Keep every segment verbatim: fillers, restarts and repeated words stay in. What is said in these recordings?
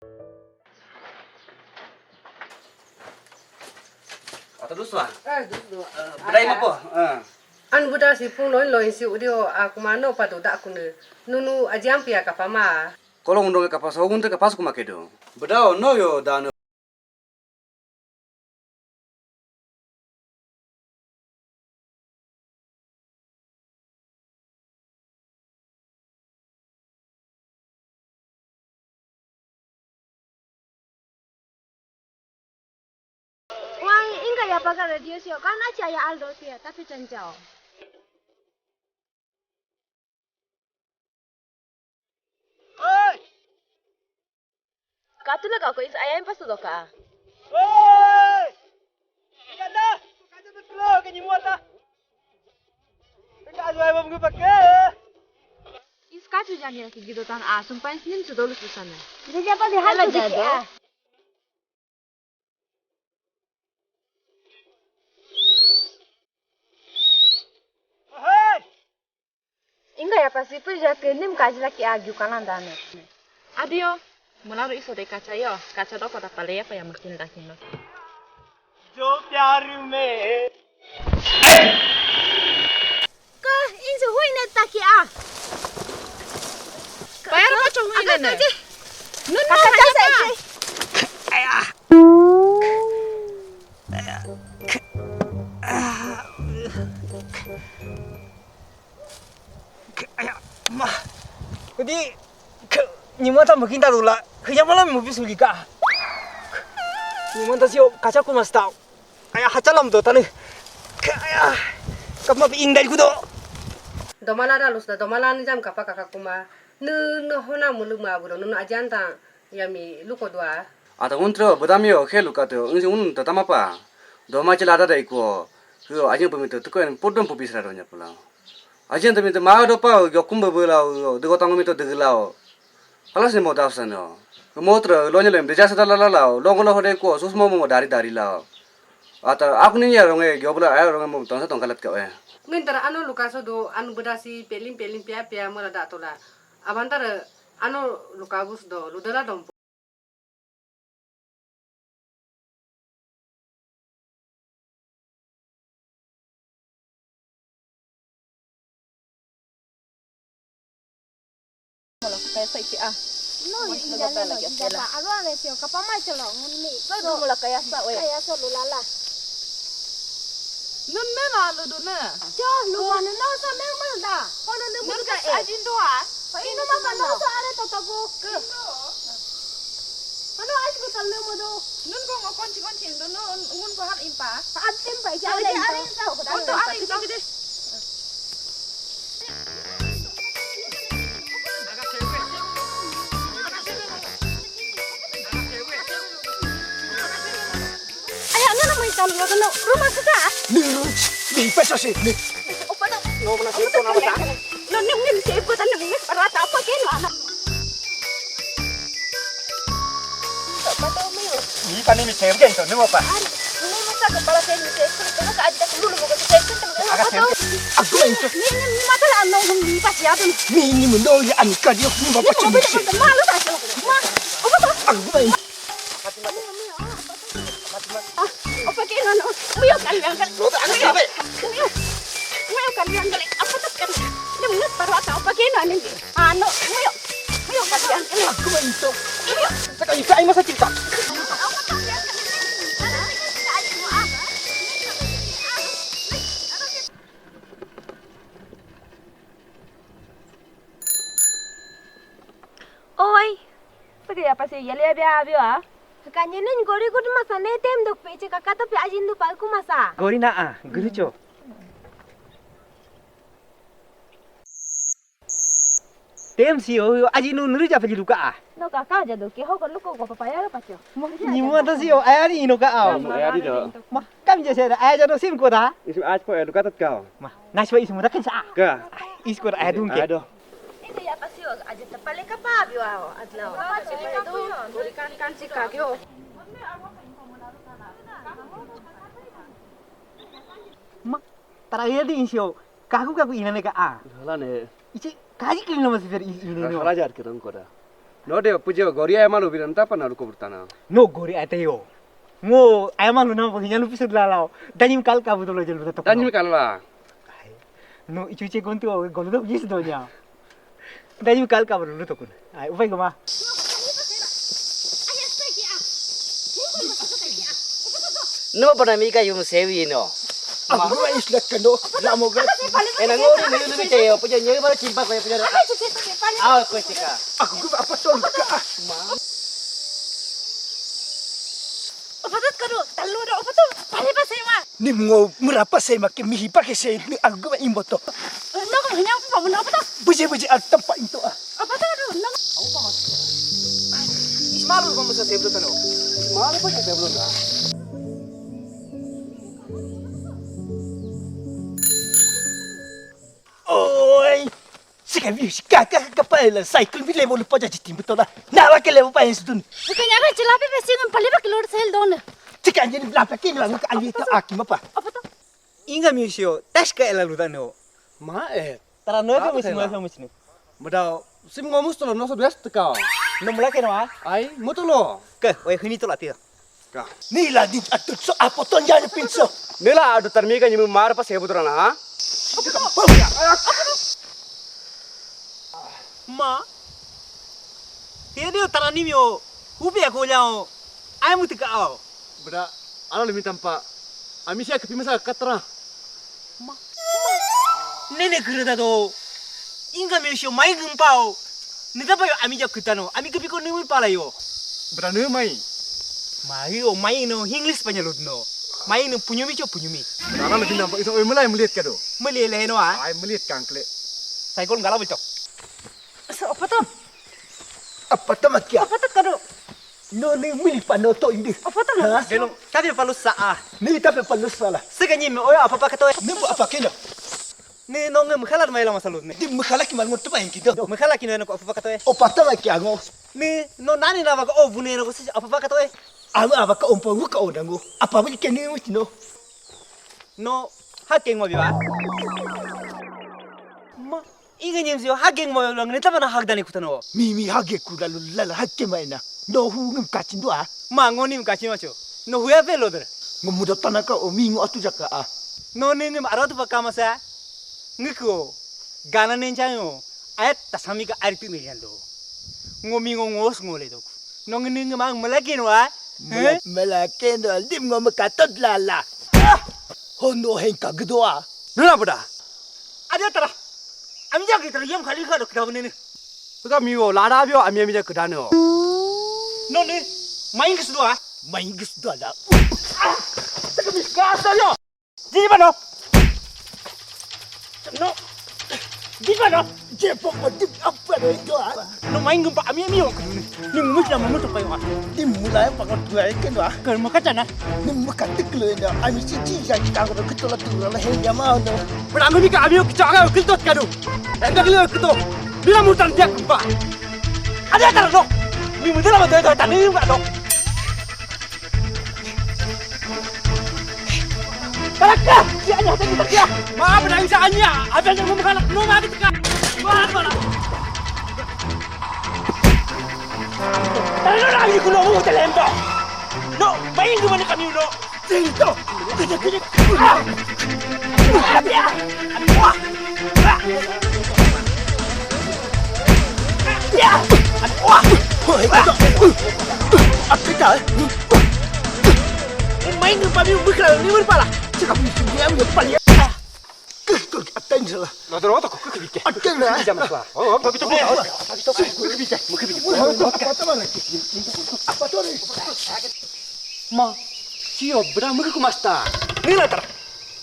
Ata duswa. Eh, duswa. Bedai mapo? Anu beda si pung loin loin si udio aku mano padu dak kune. Nunu ajiam pia kapama. Kolong undong kapas, ogun te kapas kuma kedo. Bedao no yo dano. Wai, inga ya paga radio sio, kan acha ya Aldo sio, tapi cancao. Oi! Katula ka ko is ayam pasu doka. Oi! Kada, kada betul ke ni muata. Kada jual bom ke pakai. Is katu jani lagi gitu tan asum pain sinin sudolus di sana. Jadi apa di hal jadi ah. Inga ya pasi pu ja ke nim kaji laki agiu kanan dane. Adio, mularu iso de kacha yo, kacha doko da pale ya pa ya makin da kino. Jo pyar mein. Ka inse hui ne taki a. Bayar ko cho hui ne ne. Nun no ka cha sa. Aya. Aya. Aya, ma. Kudi, ni mata makin tahu lah. Kaya malam mau bisu lika. Ni mata sio kacha kuma stau. Aya hacha lam do tanu. Aya, kap ma ing dai kudo. Domala da lus da domala ni jam kapa kaka kuma. Nu no hona muluma budo nu ajan ta yami luko dua. Ata untro bedam yo ke luka to. Unsi un tatama pa. Doma chela da dai ko. Yo ajin pemito tuko en podom pupi sira donya pula. Ajin temi te ma do pa yo kumba bela yo de gotang mi to de lao. Alas ni mo dafsa no. Mo tra lo nyele de jasa da la la lao. Longo lo hode ko sus mo mo dari dari lao. Ata aku ni ya ronge gyo bela ayo ronge mo tangsa tong kalat ka eh. Min tara anu luka so do anu bedasi pelim pelim pia pia mo la da tola. Abantara anu luka bus do ludala dom. Mula kaya sa iti ah. No, iti jale no, iti japa. Aro ane sio, kapama sio lo, ngun mi. Lo do mula kaya sa, oya. Kaya sa lulala. Nun me ma lo do ne. Jo, lu ma ne no sa me ma da. Kono ne mu ka e. Ajin do a. Inu ma ma no sa are to to go. Ke. Ano ice bottle ne mo do. Nun ko ngo konchi konchi do nun ngun ko har impa. Har impa ja le. Are sa ko da. Ko to are sa. Aya, nana mo ikan lo no rumah kita. Ni, ni, ni, pesa sih, ni. Opa no. No, mana sih, no, mana sih? No, ni, ni, sih, bukan ni, ni, rata apa ke, no, anak. Ni pani mi chem ke itu, ni apa? Ni masa kepala saya ni, saya itu, itu ke aja dulu mau ke saya itu, apa tuh? Aku itu. Ni, ni, ni, mata lah, no, ni pas ya tuh. Ni, ni, mendo ya, anu, kadio, ni, apa cuma sih? Malu tak, ma, apa tuh? Aku itu. Apa ke no no? Muyo kan yang kan. Lo tak angkat apa? Muyo. Muyo kan yang kan. Apa tak kan? Dia muyo baru atau apa ke no ni? Ano, muyo. Muyo kan yang kan. Aku main itu. Muyo. Sekarang saya masa cinta. Oi. Saka ya pase yale ya bia abio a. Kanye nen gori gud masa ne tem dok peche kakata pe ajin du palku masa. Gori na a, guru cho. Tem si o, o ajin nu nuru ja peli luka a. No kaka ja do ke ho ko luko ko papaya lo pacho. Ni mo ta si o, ayari ino ka a. Ayari do. Ma, kam je se da, aya ja do sim ko da. Isim aj ko edu katat ka. Ma, nas pa isim da kan sa. Ka. Is ko da aya dun ke. Ado. Ini ya pasi o aja tepale ka pa biwa o adla o. Gori kan kan si kagyo. Ma, tara ya di insio. Kaku kaku ina ne ka a. Hala ne. Ichi kaji kini nama sifir ina ne. Hala jar kirang koda. No de pujo gori ayama lo biran tapa na luko burtana. No gori ate yo. Ngo ayama lo na bagi nyalu pisir lalao. Danyim kal kabu dolo jelu tato. Danyim kal la. No ichu che gontu golu do gis do nya. Danyim kal kabu lu to kun. Ai upai goma. No bana mi ka yum sewi no. Aku gua is lek kendo lamo gas. Ena ngori ni lu te yo pujo nyi bar chimpa ko pujo. Ah ko chika. Aku gua apa sol ka. Opa to kado, talo do opa to, pale pa sema. Ni ngo mura pa sema ke mihi pa ke se ni aku gua imboto. No ko hanya apa mo opa to. Buje buje al tampa into ah. Opa to do no. Ismalu ko musa seblo tano. Ismalu pa ke seblo na. Oi. Sika vi sika ka ka pa ela cycle vi levo lupa jaji timbu toda. Na va ke levo pa en sudun. Sika nyaga chilapi pe singan pale pa kilor sel don. Sika anjir lapa ke ni va ka anjir to aki mapa. Apa to? Inga mi sio, tas ka ela luda no. Ma eh. Tara no Apa ke musim kena? Musim musim. Bada sim ngomus to no so bias teka. No mula ke no ah. Ai, mutolo. Ke, oi hini to lati. Ka. Ni la di atut so apoton jani pinso. Nila adu tarmi ka nyimu mar pa sebu turana ha. Ma. Tiada tarani mio. Ubi aku jao. Ai mutika au. Bada ala lemi tampa. Ami sia kepi masa katra. Ma. Nene kereta do. Inga mi sio mai gempao. Nita pa yo ami jak kita no. Ami kepi ko nemu pala yo. Bada ne mai. Mai yo mai no English panyalut no. Mai no punyumi cho punyumi. Ala lemi tampa itu oi mulai melihat kado. Melihat le no ah. Ai melihat kangkle. Cycle gala bulto. Apa to? Apa to makia? Apa to kado? No ni mili pa no to indi. Apa to no? Belum. Tapi palu sa ah. Ni tapi palu sala. Sega nyi me oya apa pa kato. Ni bu apa kilo? Ni no nge mukhala mai lama salut ni. Di mukhala ki mal ngot pa inki do. Mukhala ki no ko apa pa kato. O pata makia ngo. Ni no nani na ba ko o bune no ko si apa pa kato. Ama apa ka ompa ngu ka odango. Apa mili ke ni ngu no. No hakeng mo biwa. Ma. Inga nyem sio hageng mo lang ni tapa na hagdani kutano. Mi mi hage ku lalu lala hake maina. No hu ngem kachin dua. Ma ngoni mi kachin macho. No hu ya velo der. Ngom muda tanaka o mi ngo atu jaka a. No ni ngem aratu pa kama sa. Ngiko. Gana nen chango. Ayat tasami ka arti ni jando. Ngomi ngo ngos ngole dok. No ngini ngem ang malakin wa. Malakin do dim ngo makatot lala. Hono hen kagdo a. Nuna pada. Ada tara. Ami ja kita yam khali kha dokta bune ne. Ka mi wo lada bio ami ami ja kudano. No ne. Main ke sudua. Main ke sudua da. Taka mi ka sa yo. Di ba no. No. Di ba no. Je po ko di apa do do. No main gempa ami ami yo. Ni muj na muj to kayo. Di mulai pa ko dua ke do. Ke mo ka chana. Ni mo ka tik lo na. Ami si ji ja kita ko ke to la tu la he ya ma no. Pero ang mi ka ami yo kicha ka kil to ka do. Enda kil to. Ni na mutan dia gempa. Ada tar no. Ni mutan la to ta ni ba no. Kalaka, dia nya tadi dia. Ma apa dah bisa anya? Apa yang mau kalak no ma kita. Wah, wah. Tara no lagi kuno mo telemba. No, main gimana kami no. Tinto. Kena kena. Ah. Wah. Wah. Ya. Wah. Apa dah? Main gempa biu bekal ni berpala. Cakap ni dia ambil pala. Kau atain salah. Lo doro to ko kebike. Atain lah. Jam apa? Oh, tapi to. Apa tu ni? Apa tu ni? Ma, sio bra mega ku masta. Ni la tar.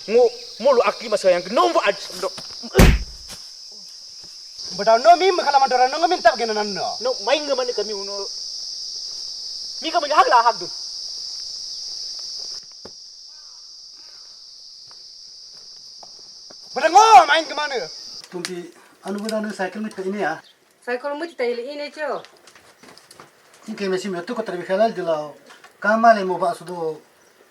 Ngo molu aki masa yang nombo aj. Bada no mi mekala mandora no ngamin tap gena nan no. No main ngemani kami uno. Mi kami hagla hagdun. Bada ngo main kemana? Tumpi anu bada no cycle mit ini ya. Cycle mit tayo ini cho. Inke mesi mi tu ko terbi halal dilo. Kamale mo ba sudo.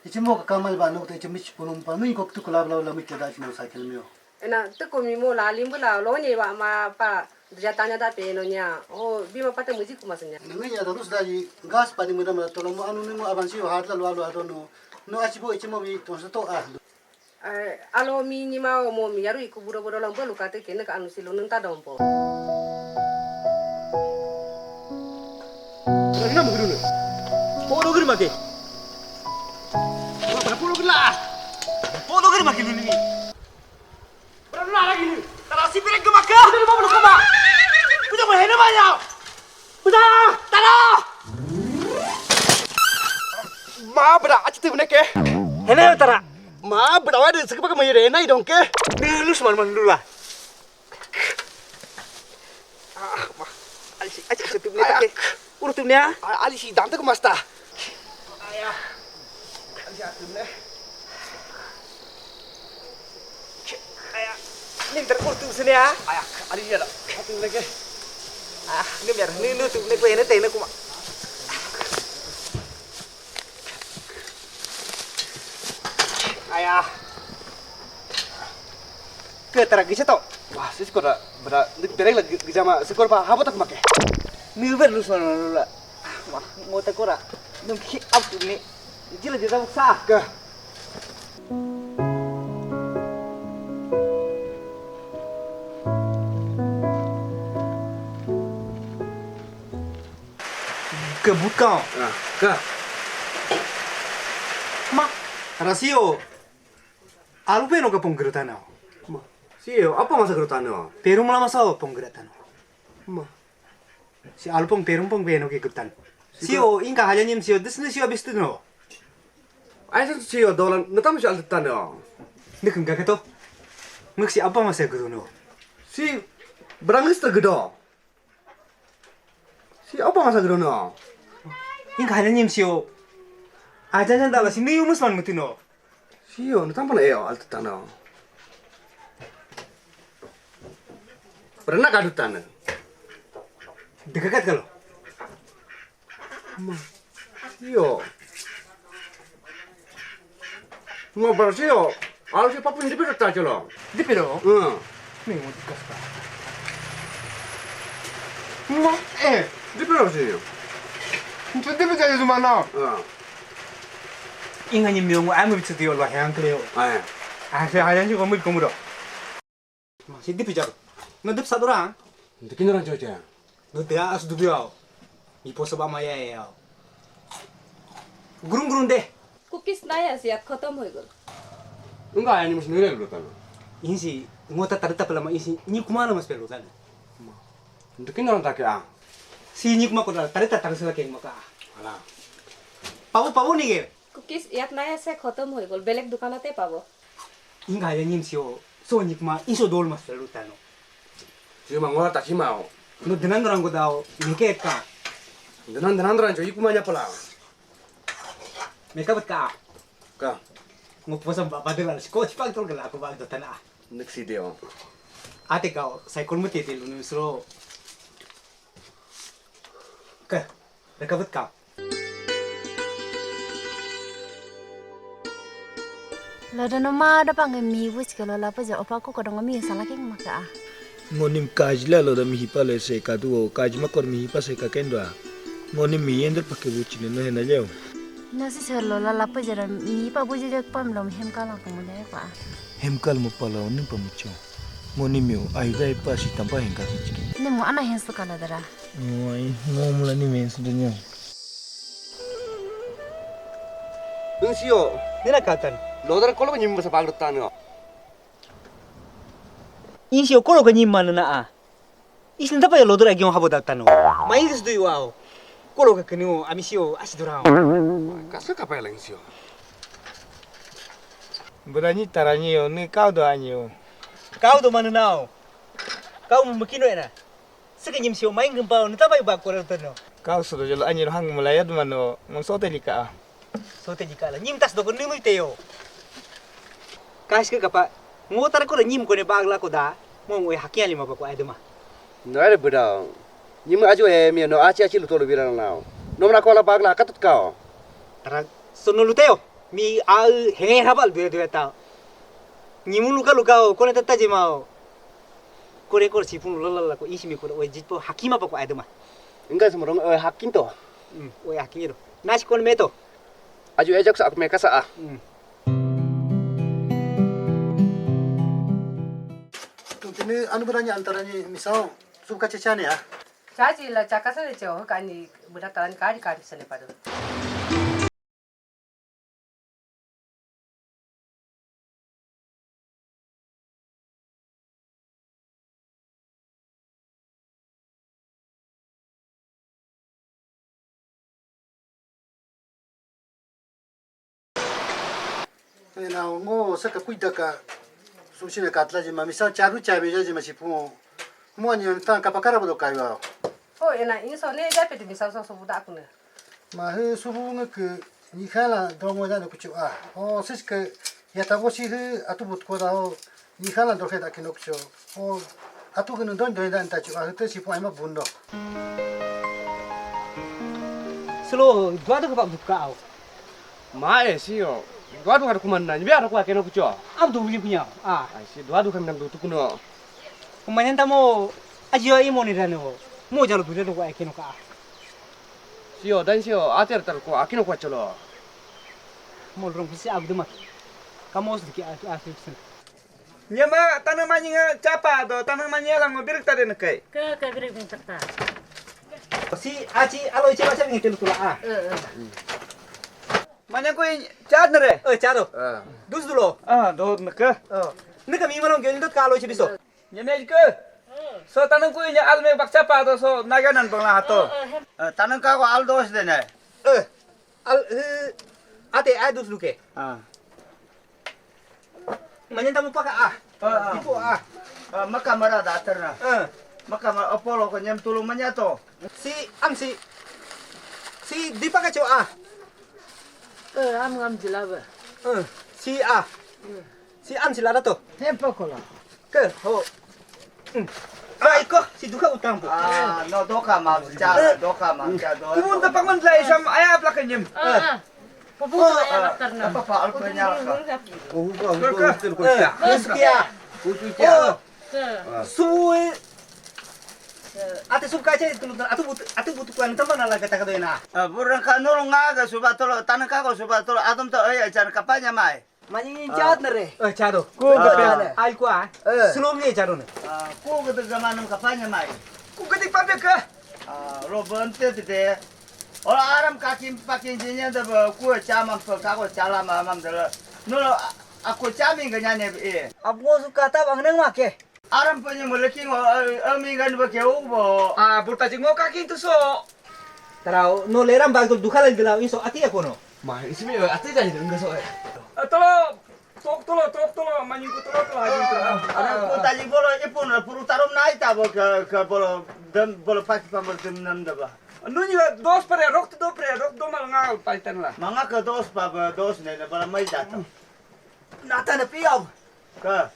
Ichi mo ka kamal ba no te ichi mi punum pa mi ko tu ko la la mi te da no cycle mi. Ena tu ko mi mo la limbu la lo ni ba ma pa. Duja tanya da pe no nya. Oh, bima pate muji kuma senya. Nungi ya darus dari gas pani muda muda tolong mo anu nungu abansi yo hat lalu alu adono. No achibo ichimo mi tonsa to ah. Eh, alo mi nyima o mo mi yaru iku buro buro lambo lukate kene ka anu silo nunta dompo. Nana muguru no. Polo giri make. Polo giri la. Polo giri make luni. Berapa lagi ni? Tara si pirek ke maka. Udah lima puluh koma. Udah mau hena banyak. Udah. Tara. Ma bra achi tu ke. Hena tara. Ma bra wa de sik pak mai re na idong ke. Ni lu seman man dulu lah. Ah, ma. Achi achi tu ne ke. Uru tu ne. Ali si dante ke masta. Aya. Ali si tu ne. Aya, ning terkurtu sini ya. Aya, ali ya dah. Satu lagi. Ah, ini biar ini nu tu ne kue ne teh ne kuma. Aya. Ke tara gisa to. Wah, sis kora bra dik terek la gisa ma sis kora pa habo tak make. Ni ber lu sana la. Wah, ngota kora. Nung ki up tu ni. Jila jila sa ke. Ke buka. Ah, ke. Ma, rasio. Alu pe no ke pong gerutano. Ma, sio, apa masa gerutano? Perum lama sao pong gerutano. Ma, si alu pong perum pong pe no ke gerutan. Sio, ingka hanya nyim sio, dis ni sio abis tu no. Ai san sio dolan, natam sio alu tano. Ni kung kakato. Ngek si apa masa geruno. Si berangis tergedo. Si apa masa geruno. Ingka hanya nyim sio. Aja jan dala si ni umus man mutino. Sio, natam pala eo alu tano. Pernah kadu tano. Dekat kalau. Ma, iyo. Ma, bara sio. Alu si papun di pira ta cholo. Di pira? Hmm. Ni mo di kasta. Ma, eh, di pira sio. Ntu di pira sio mana? Ah. Inga ni miongo amu bitsu dio lo hang kleo. Ah. Ah, se hayan si komu komu do. Masih di pijar. Ngedep satu orang. Ntu kini orang cocha. Ntu dia as dubi au. Ipo sebab maya ya. Gurung gurung deh. Cookies naya si at khotom hoi gol. Enggak, ini masih nilai dulu kan. Insi ngota tarita pelama insi ni kumana mas pelu kan. Ntu kini orang take ah. Si ni kuma kota tarita tarita sila keng maka. Ala. Pabu pabu ni ke. Cookies yat naya se khotom hoi gol. Belek dukanate pabu. Inga ya nyim sio, so nyik ma iso dol mas pelu tano. Sio ma ngola ta sima o. No denan dorang ko dao, nike ka. Denan denan dorang jo ikuma nya pala. Meka bet ka. Ka. Ngo posa ba badel al sko chipak tol gela ko ba do tana. Nek si deo. Ate ka, sai kol mute de lunu sro. Ka. Reka bet ka. Lo da no ma da pang mi bu chike lo la pa ja opa ko ko dong mi sala king maka. Ngo nim kaj la lo da mi hipa le se ka duo kaj ma kor mi hipa se ka kendwa. Ngo nim mi yender pake bu chine no hena leo. No si se lo la la pa ja mi hipa bu ja pam lo mi hem ka la ko mo le pa. Hem kal mo pala o nim pa mucho. Ngo nim yo ai vai pa si tampa hen ka chike. Nim mo ana hen su kala dara. Ngo ai ngo mula nim hen su dunya. Insio, nina katan. Lodar kolo nyim basa pagro tano. Insio kolo ka nyim mana na a. Isin tapa ya lodar agion habo datano. Mai insis dui wao. Kolo ka kenio amisio asi durao. Kaso kapa ya insio. Berani tarani yo ni kau do anyo. Kau do mana nao. Kau mukino ena. Sike nyim sio main gempa no tabai ba kora tano. Kau sudo jolo anyi rohang mulai adu mano ngon sote lika. Sote lika la nyim tas doko nunu teyo. Kas ke kapa ngotar ko nyim ko ne bagla ko da. Mo ngoi hakian lima ko adema. No ada beda. Nyim ajo e mi no aci aci lutolo birang nao. No mena ko la bagla katut kau. Tara sono luteo. Mi au henge habal due due ta. Nyimu luka luka ko ne tata jemao. Kore kore sipung lala ko isi mi kore oi jitpo hakima pa ko aidama. Enggak semorong oi hakim to. Hmm, oi hakim to. Nasi kon meto. Aju ejak sa aku meka sa ah. Hmm. Tentene anu beranya antaranya misal suka cecane ya. Caci la cakasa de ceo kani budak talan kari kari sene padu. Ena ngo saka kuidaka susina katla jima misa charu chabe jima sipu. Mo ani tan kapakara bodo kaiwa. Oh, ena inso ne jape de misa so so budak ne. Ma he subu nge ke ni khala dongo da no kuchu a. O sis ke ya tabo si he atu but ko da o ni khala do he da kino kuchu. O atu ke no don don da ta chu a he te si po ai ma bun do. Selo dua do ke pak buka au. Ma e si o. Dua do ka kuman na ni be atu ko keno kuchu. Ab do ni punya. Ah. Ai si dua do kan nang do tu kuno. Kumanyan tamo aji o imo ni da no. Mo jalo du de ko ai keno ka. Sio, dan sio, ater tar ko akino ko cholo. Mol rong si agduma. Kamos diki asu asu sen. Nyama tanang manyinga chapa do, tanang manyela ngo birik tade ne kai. Ke ke birik bin takta. Si aci alo ice baca ngi telu tula a. Eh eh. Manyang ko chat nere. Eh charo. Eh. Dus dulo. Ah, do ne ke. Oh. Ne ke mi malong gel dot kalo ice biso. Nyamej ke. So tanang ku inya alme baksa pa to so naga nan bangla hato. Eh, tanang ka ko aldos de ne. Eh, al eh, ate ai dus luke. Ah. Manyan tamu paka ah. Ah, ah. Ipo ah. Ah, maka mara datar na. Eh. Maka mara apolo ko nyam tulung manyato. Si am si si di paka cho ah. Eh, am ngam jilaba. Eh, si ah. Si am si lada to. Tempo kola. Ke ho. Hmm. Ai ko si duka utang po. Ah, no doka ma cha, doka ma cha do. Kumun ta pangon lai sam aya plak nyem. Ah. Pabu aya laktar na. Apa pa alko nya ka. Oh, oh, oh, oh, oh, oh. Terus kia. Terus kia. Oh. Sui. Ate sub kache tu atu but atu but kuan tamba na laga taka doina. Burang ka nol nga ga suba tolo tanang ka ko suba tolo atom to eh jan kapanya mai. Manying chat na re. Eh chado. Ku ai kwa. Slom ni chado ne. Ku ga de zaman kapanya mai. Ku ga de pa de ka. Lo bante de. Ola aram kakim pakin jinya de ku chama pa ka ko chala mamam de. No aku chami ga nyane e. Ab ngo su kata bang nang ma ke. Aram punya mulai king o ami gan ba ke u bo. Ah, burta jing mo kakin tu so. Tarau no leram bag dul dukhala gila inso ati ya kono. Ma isi mi ati jadi enggak so. Tolo tok tolo tok tolo manying ku tolo tolo aja. Ada ku tali bolo ipun puru tarum nai ta bo ke ke bolo dem bolo paki pamor dem nam da ba. Nunyi dos pre rok do pre rok do mal nga paitan la. Manga ke dos pa ba dos ne na bala mai jata. Nata na piau. Ka.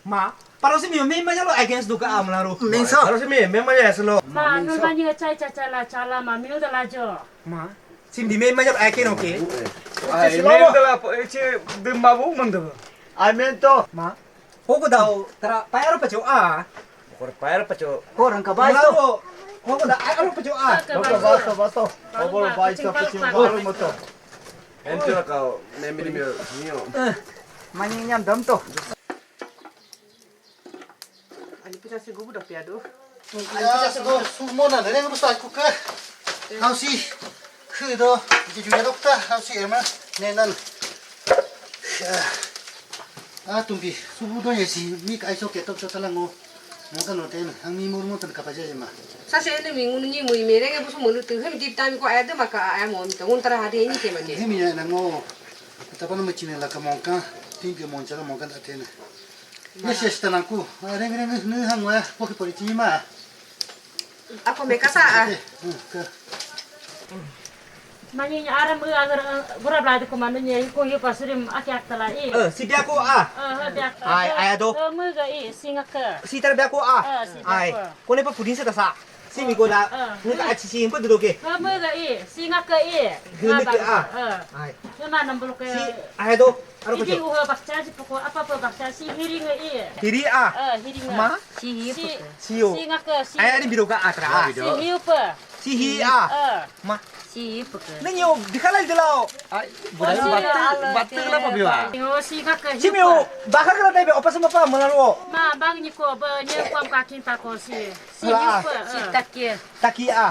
Ma, paro si mi me ma jalo against duka am la ro. Minso. Paro si mi me ma ya selo. Ma, no ba ni chai cha cha la cha la ma mi da la jo. Ma, si mi me ma jalo against okay. Ai me da la che de ma bu manda. Ai mento. Ma, hogo dao tara paero pacho a. Kor paero pacho. Kor ang kabay to. Hogo da ai aro pacho a. Bato bato bato. Hogo bai to pacho. Hogo mo to. Entera kau nemiri mio mio. Manying nyam dam to. Ani pita si gubu da piado. Ani pita si gubu. Sumona nere ngu sa kuka. Hausi. Kudo. Jiju ya dokta. Hausi ema. Nenan. Ah tumpi. Subu do ya si. Mi kai so ketok so talango. Mongkan no ten, ang mi murmo tan kapaja jema. Sase ene mi ngunu ni mui mere nge busu mulu tu hem dip tami ko ayat ma ka ayat mo mi tangun tara hadi ini ke mate. Hem ya nango. Tapa na machine la ka mongkan, tin ke moncha la mongkan atena. Ne ses tanangku. Reng reng ne hang wa poki pori chima. Ako me kasa ah. Mani nya aram e agar gura bladi ko manu nya ko yo pasurim aki aktala i. Eh, si biako ah. Eh, biako. Ai, ai ado. Eh, mu ga i singa ke. Si tar biako ah. Eh, si biako. Ai. Kone pa pudin se tasa. Simi ko da. Ngiika achi si himpa dudo ke. Hama ga i, si ngaka i. Hima ke a. Ai. Hima nambul ke. Si, ai do. Aro ko. Idi uha bakcha si poko apa apa bakcha si hiring i. Hiri a. Hiring. Ma. Si hi. Si. Si yo. Si ngaka si. Ai, ari biro ka atra. Si hiu pa. Si hi a. Ma. Si hi pa ke. Nenyo dikhala dilao. Ai, budai batte batte la pa biwa. Yo si ngaka. Si mio. Baka kala dai be opa sama pa malaro. Ma bang ni ko ba ni ko am kakin ta ko si. Si hiu pa. Si takia. Takia.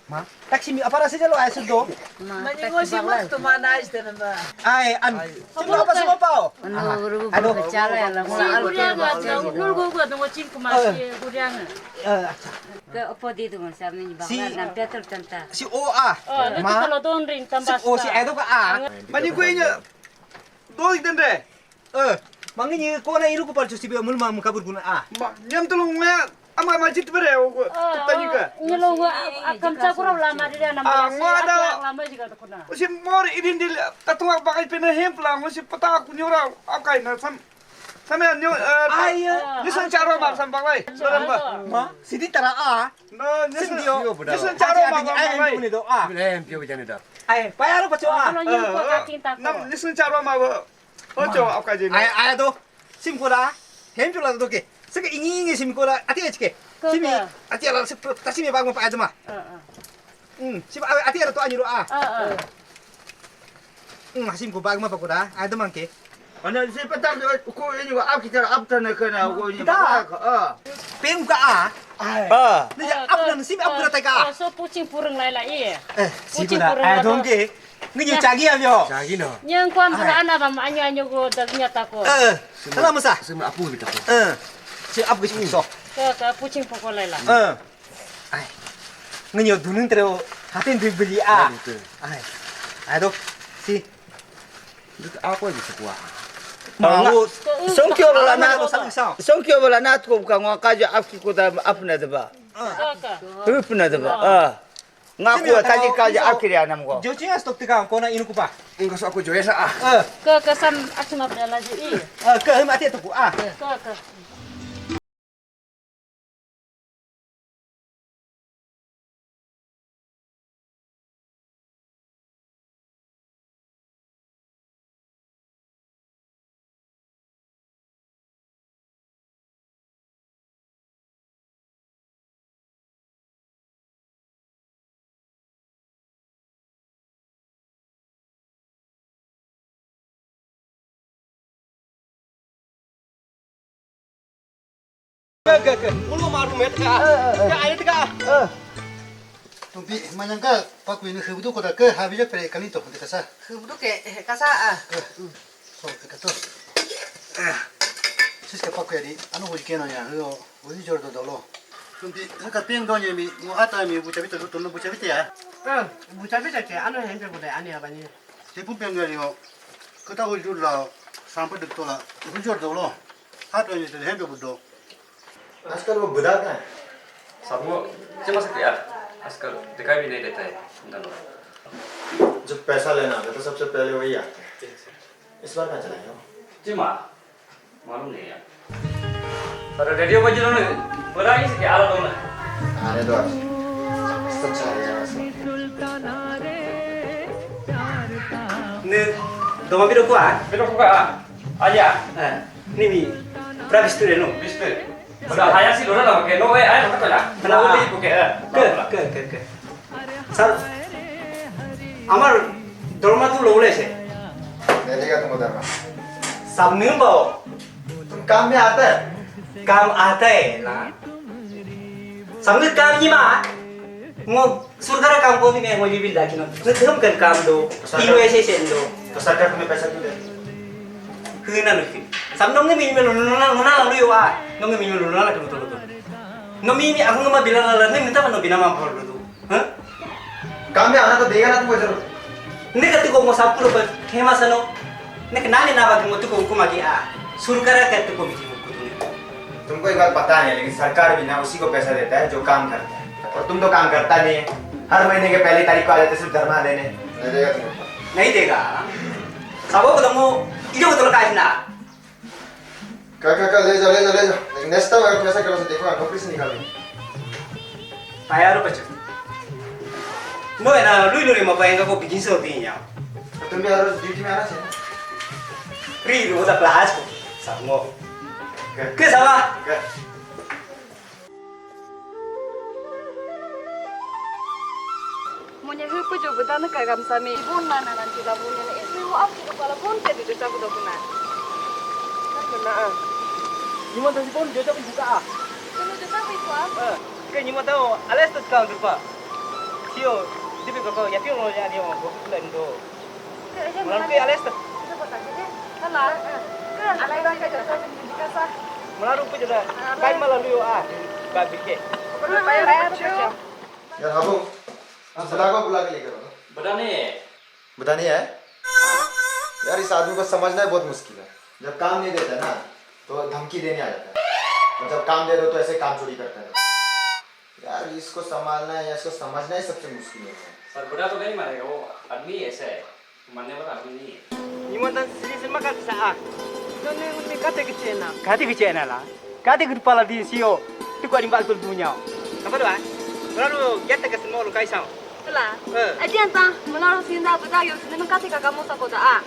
Ma. Taksi mi apa rasa jalo ai sudo. Mani ngo si mak tu mana aja nama. Ai an. Sino apa semua pau? Anu rugu anu chala ya la. Si guriang aja. Nul go go nungo cing kuma si guriang. Ke opo di tu sa mi ba. Si na petrol tanta. Si o a. Ma kalau don ring tambah. Si o si ai do ka a. Mani gue nya. Doi dende. Eh, mangi ni ko na iru ko palcho sibi amul ma mukabur kuna a. Ma nyam tulung me ama ma jit bere o ko tani ka. Ni lo wa akam cha kura la ma dire na ma. Ah, ngwa da. La ma jiga kuna. Usi mor idin dil tatunga bakai pena hem pla ngo si pata ku nyora akai na sam. Sama nyo eh. Ni san charo ma sam bakai. Salam ba. Ma sidi tara a. No, ni san dio. Ni san charo ma bakai. Ni do a. Lem pio jani da. Ai, payaro pacho a. Nam ni san charo ma. Ocho, apa aja ni? Ai, ai do. Sim kola. Hem chola do ke. Seke ingi ingi sim kola. Ati aja ke. Simi. Ati ala se tasi mi bag ma pa aja ma. Hmm, sim ati ala to anyi ro a. Hmm, sim ko bag ma pa koda. Ai do man ke. Ana se patak do ko ini wa ap kita ap tana kana ko ini. Kita. Ah. Pem ka a. Ai. Ah. Ni ja ap na sim ap kura ta ka. So puching purung lai la i. Eh, si koda. Ai do ke. Ngi chagi am yo. Chagi no. Nyang kwan bula ana bam anyo anyo go dagnya tako. Eh. Kala masa. Sima apu bita ko. Eh. Si apu ke so. Ke ke puching poko lela. Eh. Ai. Ngi dunung tero hatin du beli a. Ai. Ai do. Si. Duk apa di sekolah. Mau. Songkyo bala na. Songkyo bala na ko ka ngwa kaja afki ko da apna deba. Apna deba. Ah. Ngaku tadi kaja akhir ya nam ko. Jochi as tok tika kona inu kupa. Enggak so aku joya sa ah. Ke kesan asma bela ji i. Ke him ati tok ah. Ke ke. Ke ke ke. Ulo maru met ka. Ke ayo ka. Tumpi manyang ka paku ini hebudu kota ke habija pere kali to kasa. Hebudu ke kasa ah. So ke to. Sis ke paku ya di anu huji keno ya. Huji jor do dolo. Tumpi ka ping do nyemi mu ata mi bucha bita do no bucha bita ya. Bucha bita ke anu hende bude ani abani. Te pun ping do yo. Kata huji la sampai dektola. Huji jor dolo. Hata ni te hende budo. आजकल वो बुधा कहाँ है? सबको जमा सकते यार, आजकल दिखाई भी नहीं देता है धनों। जब पैसा लेना आता है तो सबसे पहले वही आता है। इस बार कहाँ चला गया वो? जी माँ, मालूम नहीं यार। अरे रेडियो बज रहा है, बुला ही सके, आ रहा हूँ मैं। आने दो आज। सब चला गया वैसे। Ne, doma biro ko a? Biro ko a? Aja. Ni mi. Pra bisture no. Bisture. Mana ayah si lora nama ke? No, eh, ayah nama tu lah. Mana boleh buke? Ke, ke, ke, ke. Sir, আমার ধর্ম তো লৌলে সে। नहीं देगा तुमको धर्म। सब नहीं पाओ। तुम काम में आता है? काम आता है ना। सब नहीं काम नहीं मा। Ngo surkara kam ko ni me ngo libil da kino. Ngo thum kan kam do. Ino ese sen do. तो सरकार तुम्हें पैसा क्यों दे? Hina no ki. Sam no ngi mi mi no no no na no yo a. No ngi mi mi no no na ka to to. No mi mi aku ngama bila la la ni ta no bina ma phol do. Ha? काम में आना तो देगा ना तुमको जरूर। Ni ka tu ko mo sa puro ba. Hema sano. Ni ka nani na ba mo tu ko kuma ki a. Surkara ka tu ko mi ki ko tu. तुमको एक बात पता नहीं है, लेकिन सरकार भी ना उसी को पैसा देता है जो काम करता है, और तुम तो काम करता नहीं है। हर महीने के पहली तारीख को आ जाते सिर्फ धरना देने। नहीं देगा तुमको। नहीं देगा। Sabo ko mo, ijo ko to ka na. का का का ले जा ले जा ले जा। लेकिन नेक्स्ट टाइम अगर पैसा करो तो देखो नौकरी से निकाल दूंगा। Payaro pacha. No, ena lui lui ma paenga ko bikin so tinya. Tuh biar harus duty mana sih? Ri lu udah kelas ko. Samo. Ke sama. Monya hu ku jo buta na kagam sami. Bon mana nanti la bon na. Isi wo am tu pala bon ke di desa ku dokuna. Mana ah? Nyuma tasi bon jojo ku buka ah. Kunu desa ku ikwa. Ke nyuma tau ales tat kau rupa. Sio, dipi ko ya pio lo ya dio ko lendo. Malam ke ales tat. Hala. Alai ba ka jo sa di kasa. Malam rupa juga. Kai malam lu ah. Babike. Bayar bayar. यार हाबू, सुधा को बुला के लेकर आओ। Badane. बतानी है? यार, इस आदमी को समझना ही बहुत मुश्किल है। जब काम नहीं देता ना, तो धमकी देने आ जाता है, और जब काम दे दो तो ऐसे काम चोरी करता है। यार, इसको संभालना है या इसको समझना ही सबसे मुश्किल है। सर, बुढ़ा तो नहीं मारेगा, वो आदमी ऐसा है, मानने वाला आदमी नहीं है। Nyuma tan sini sini makan sa ah. Done uni kate kecena. Kati ke chena la. Kati ke pala di sio. Tu ko di bal tul dunya. Apa doa? Lalu kita ke semua lu kaisau. Hala. Ajian ta, mularo sinda buta yo sini kate kaka mo sa ko da ah.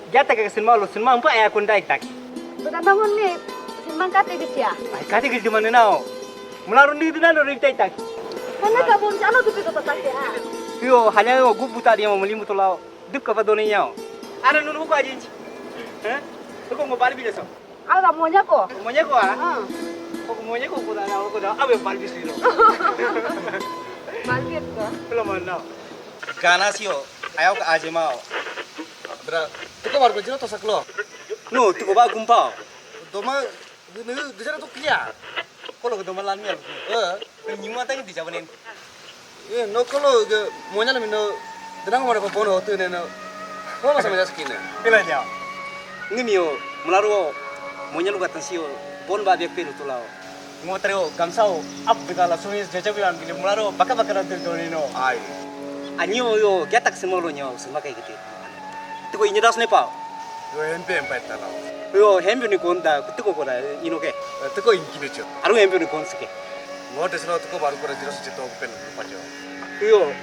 Kita ke semua lu semua empat ya kun dai tak. Buta namun ni simbang kate kecil. Ai kati ke di mana nau? Malam ni di nano ri tai tak. Kana ka bon jano tu pito ta ke ah. Yo hanya yo gubu tadi mau melimu tu lau. Duk apa doni nyau. Ada nunu ko ajin. Eh? Tu ko mau bal bila so. Aga monya ko. Monya ko ah? Ah, Ko monya ko ko da na ko da abe bal bisiro. Balbir ko. Kalau mana? Gana sio. Ayo ke aje mau. Bra, tu ko baru bajiro to saklo. No, tu ko ba gumpau. Doma, ni di sana tu clear. Kalau ke doma lan mial. Eh, Nyuma tan di jabanin. Eh, no kalau ke monya la mino, denang mana ko bono tu ne no. Ko masa masa skine. Pila nyau. Ngini yo, mularo monya lu katan sio. Bon ba biak pelu tu lau. Ngo trio gamsau ap bigala sumi jaja bilang gili mularo baka baka rantir doni no. Ai. Anyo yo, kita ke semua lo nyau, semua kayak gitu. Tu ko inyo das ne pau. Yo hempe empai tala. Yo, hempe ni konda, tu ko koda, ino ke. Tu ko inki becho. Aru hempe ni konsi ke. Ngo desno tu ko baru kora jiro suci to pen pajo. Yo,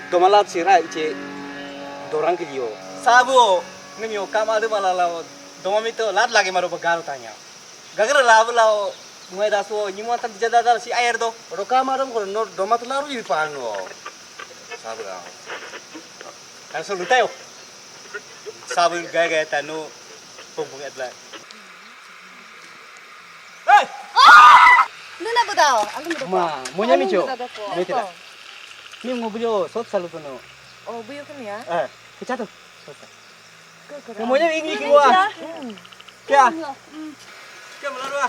domalat sira iche dorang ke yo. Sabo, ngini yo kama de malala, domamito lat lagi maru bagaro tanya. Gagara labu lao, ngai daso, nyuma tan jada dal si air do. Roka maram ko no domat laru i pano. Sabra. Kan so lutayo. Sabu gaya gaya tanu, pung pung etla. Hey! Nuna budao. Alu mudo. Ma, monya micho. Metila. Ni ngobujo sot salu tuno. Oh, buyo kami ya. Eh, kecatu. Monya ingi kiwa. Kya? Kya malarwa?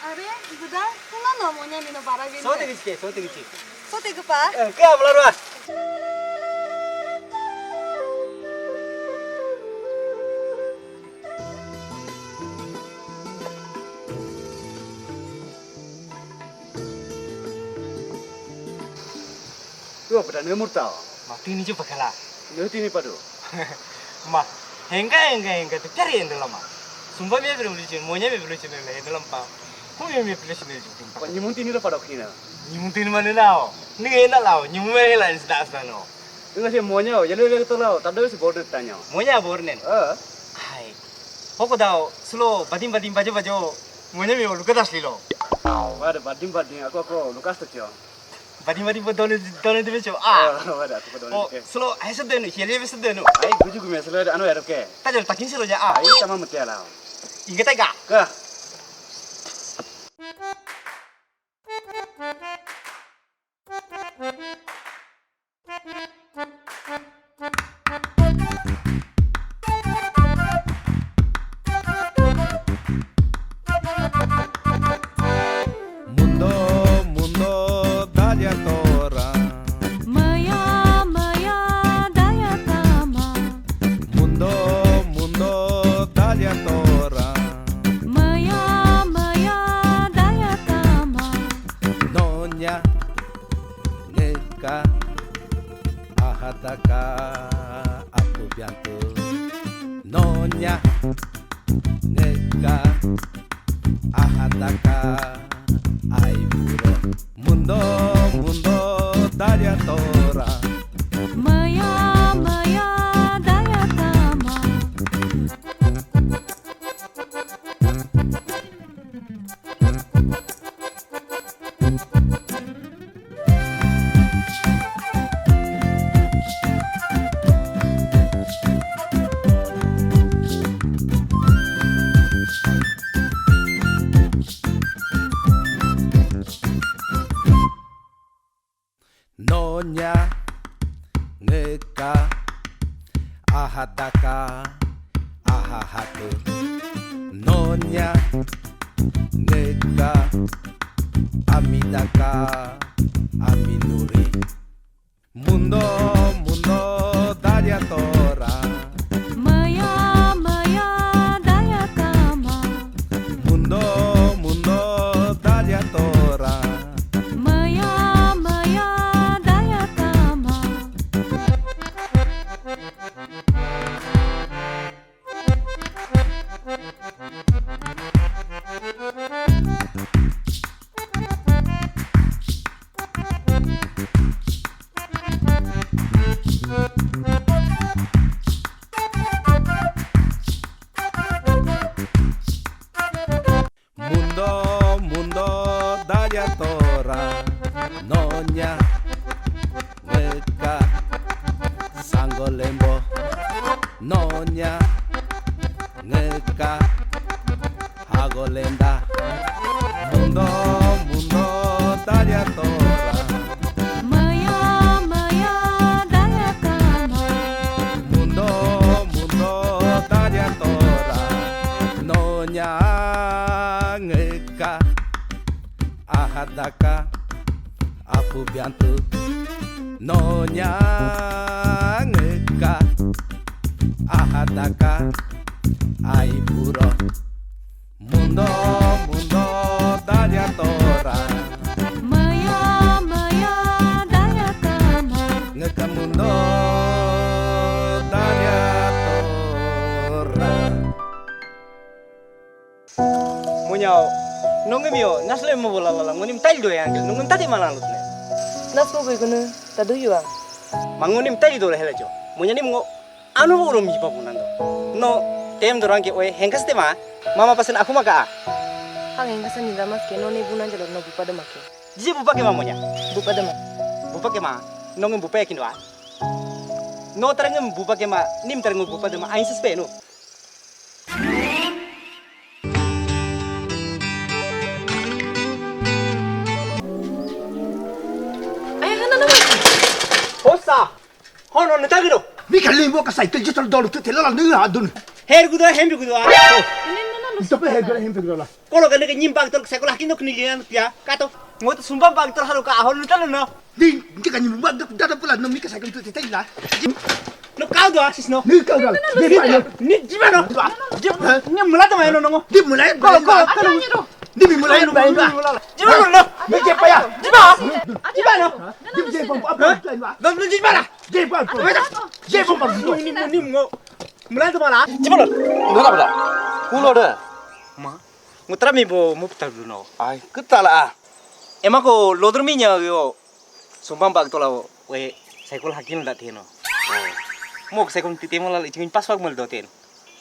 Are, buda, kuna no monya mino bara gini. Sote kichke, sote kichke. Sote gupa. Eh, kya malarwa? Yo, pada ne murta. Mati ni je bakala. Ne tini padu. Ma, henga henga henga tu cari endela ma. Sumba me bro licin, monya me bro licin le endela pa. Ku me me bro licin le jutu. Ko nyimun tini lo padu kina. Nyimun tini mana lao? Ni enda lao, nyimun me la insda asta no. Inga se monya, ya le to lao, tadu se border tanya. Monya bornen. Eh, Hai. Hoko dao, slo badim badim bajo bajo. Monya me luka das lilo. Wada badim badim, aku aku lukas to cho. Badim badim bo done done de becho. Ah. Wada aku padu. Oh, slo ai se denu, hiele se denu. Ai guju gume selo anu erke. Tajal takin selo ja ah. Ai tama mutela. Inga tega. Ka. Mundo, mundo, dale a tora. Maya, maya, daya tama. Mundo, mundo, dale a tora. Maya, maya, daya tama. Nonya, neka, ahataka, apu biantu. Nonya, neka, ahataka, Ai puro. Mundo, mundo, daya tora. Maya, maya, daya tama. Noña, ngeka, ahadaka, ahahatu. Noña, ngeka, amidaka, aminuri. Mundo, mundo, daya tora. Maya, maya, daya tama. Mundo, mundo, daya tora. Maya, maya, daya tama. Mundo, mundo, daya tora. Noña, ngeka, sango lembo. Noña, ngeka, hago lenda. Mundo, mundo, daya tora. Maya, maya, daya tama. Mundo, mundo, daya tora. Noña, ngeka, ahadaka, apu biantu. Noña, ngeka, ahadaka, ai puro. Mundo, mundo, daya tora. Maya, maya, daya tama. Ngeka mundo, daya tora. Muñao, nonge mio, nasle mo bola lala, ngonim tail do yang, nonge tadi malang lut ne. Nas mo gue gunu, tadu yuang. Mangonim tail do le hela jo. Muña nim ngo, anu bo urom jipa punando. No, tem dorang ke oe, hengkas te ma, mama pasen aku maka. Hang hengkas ni damas ke, no ne bunan jalo no bupa de make. Jije bupa ke ma muña. Bupa de ma. Bupa ke ma, nonge bupa yakin wa. No terengem bupa ke ma, nim terengem bupa de ma, ain sespe no. Hosa, hono ne tagiro. Mika limbo ka cycle jitol dolu tu tela nu adun. Her gudo hem gudo. Ito pe her gudo hem gudo la. Kolo kene ke nyim bag tol cycle hakin dok nilian pia kato. Ngot sumba bag tol halo ka ahol nu talo no. Di, di ka nyim bag dada pula no mika cycle tu tela. No kau do asis no. Ni kau do. Ni pa no. Ni jima no. Jima. Ni mulai tu main no. Di mulai. Kolo kolo kolo. Di mulai no. Jima no. Ni je pa ya. Jima. Jima no. Di je pa apa? No jima na. Je pa apa? Je pa apa? Ni ni ngo. Mulai tu mana? Jima no. No apa? Kulo de. Ma. Ngutra mi bo muptal no. Ai, ketala. Emako lodro mi nya yo. Sumpang bak tola we cycle hakin da teno. Mo cycle ti temo la icing pas wak mel do ten.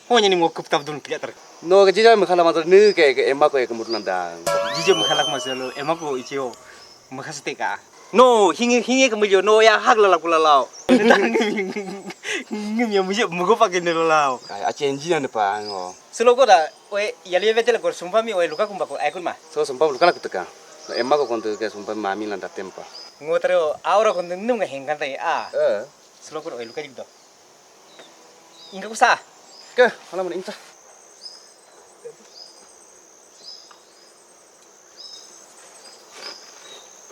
Ho nyani mo kup tap dun pia ter. No ke jija mekhala matar ne ke ke emako e kemur nandang. Jija mekhala masalo emako ichio mekhas teka. No hinge hinge kemulio no ya hak lala kula lao. Ngim ya mujhe mugo pakin lala lao. Ai achen jina ne pa ngo. Selo ko da. Oe, yali bete le kor sumpa mi oe luka kumba ko aikun ma. So sumpa luka la kuteka. Na emma ko kontu ke sumpa mami landa tempa. Ngotre o, aura kontu num nga hengkan tai a. Eh. Selo kor oe luka jikdo. Inga kusa. Ke, hala mana inta.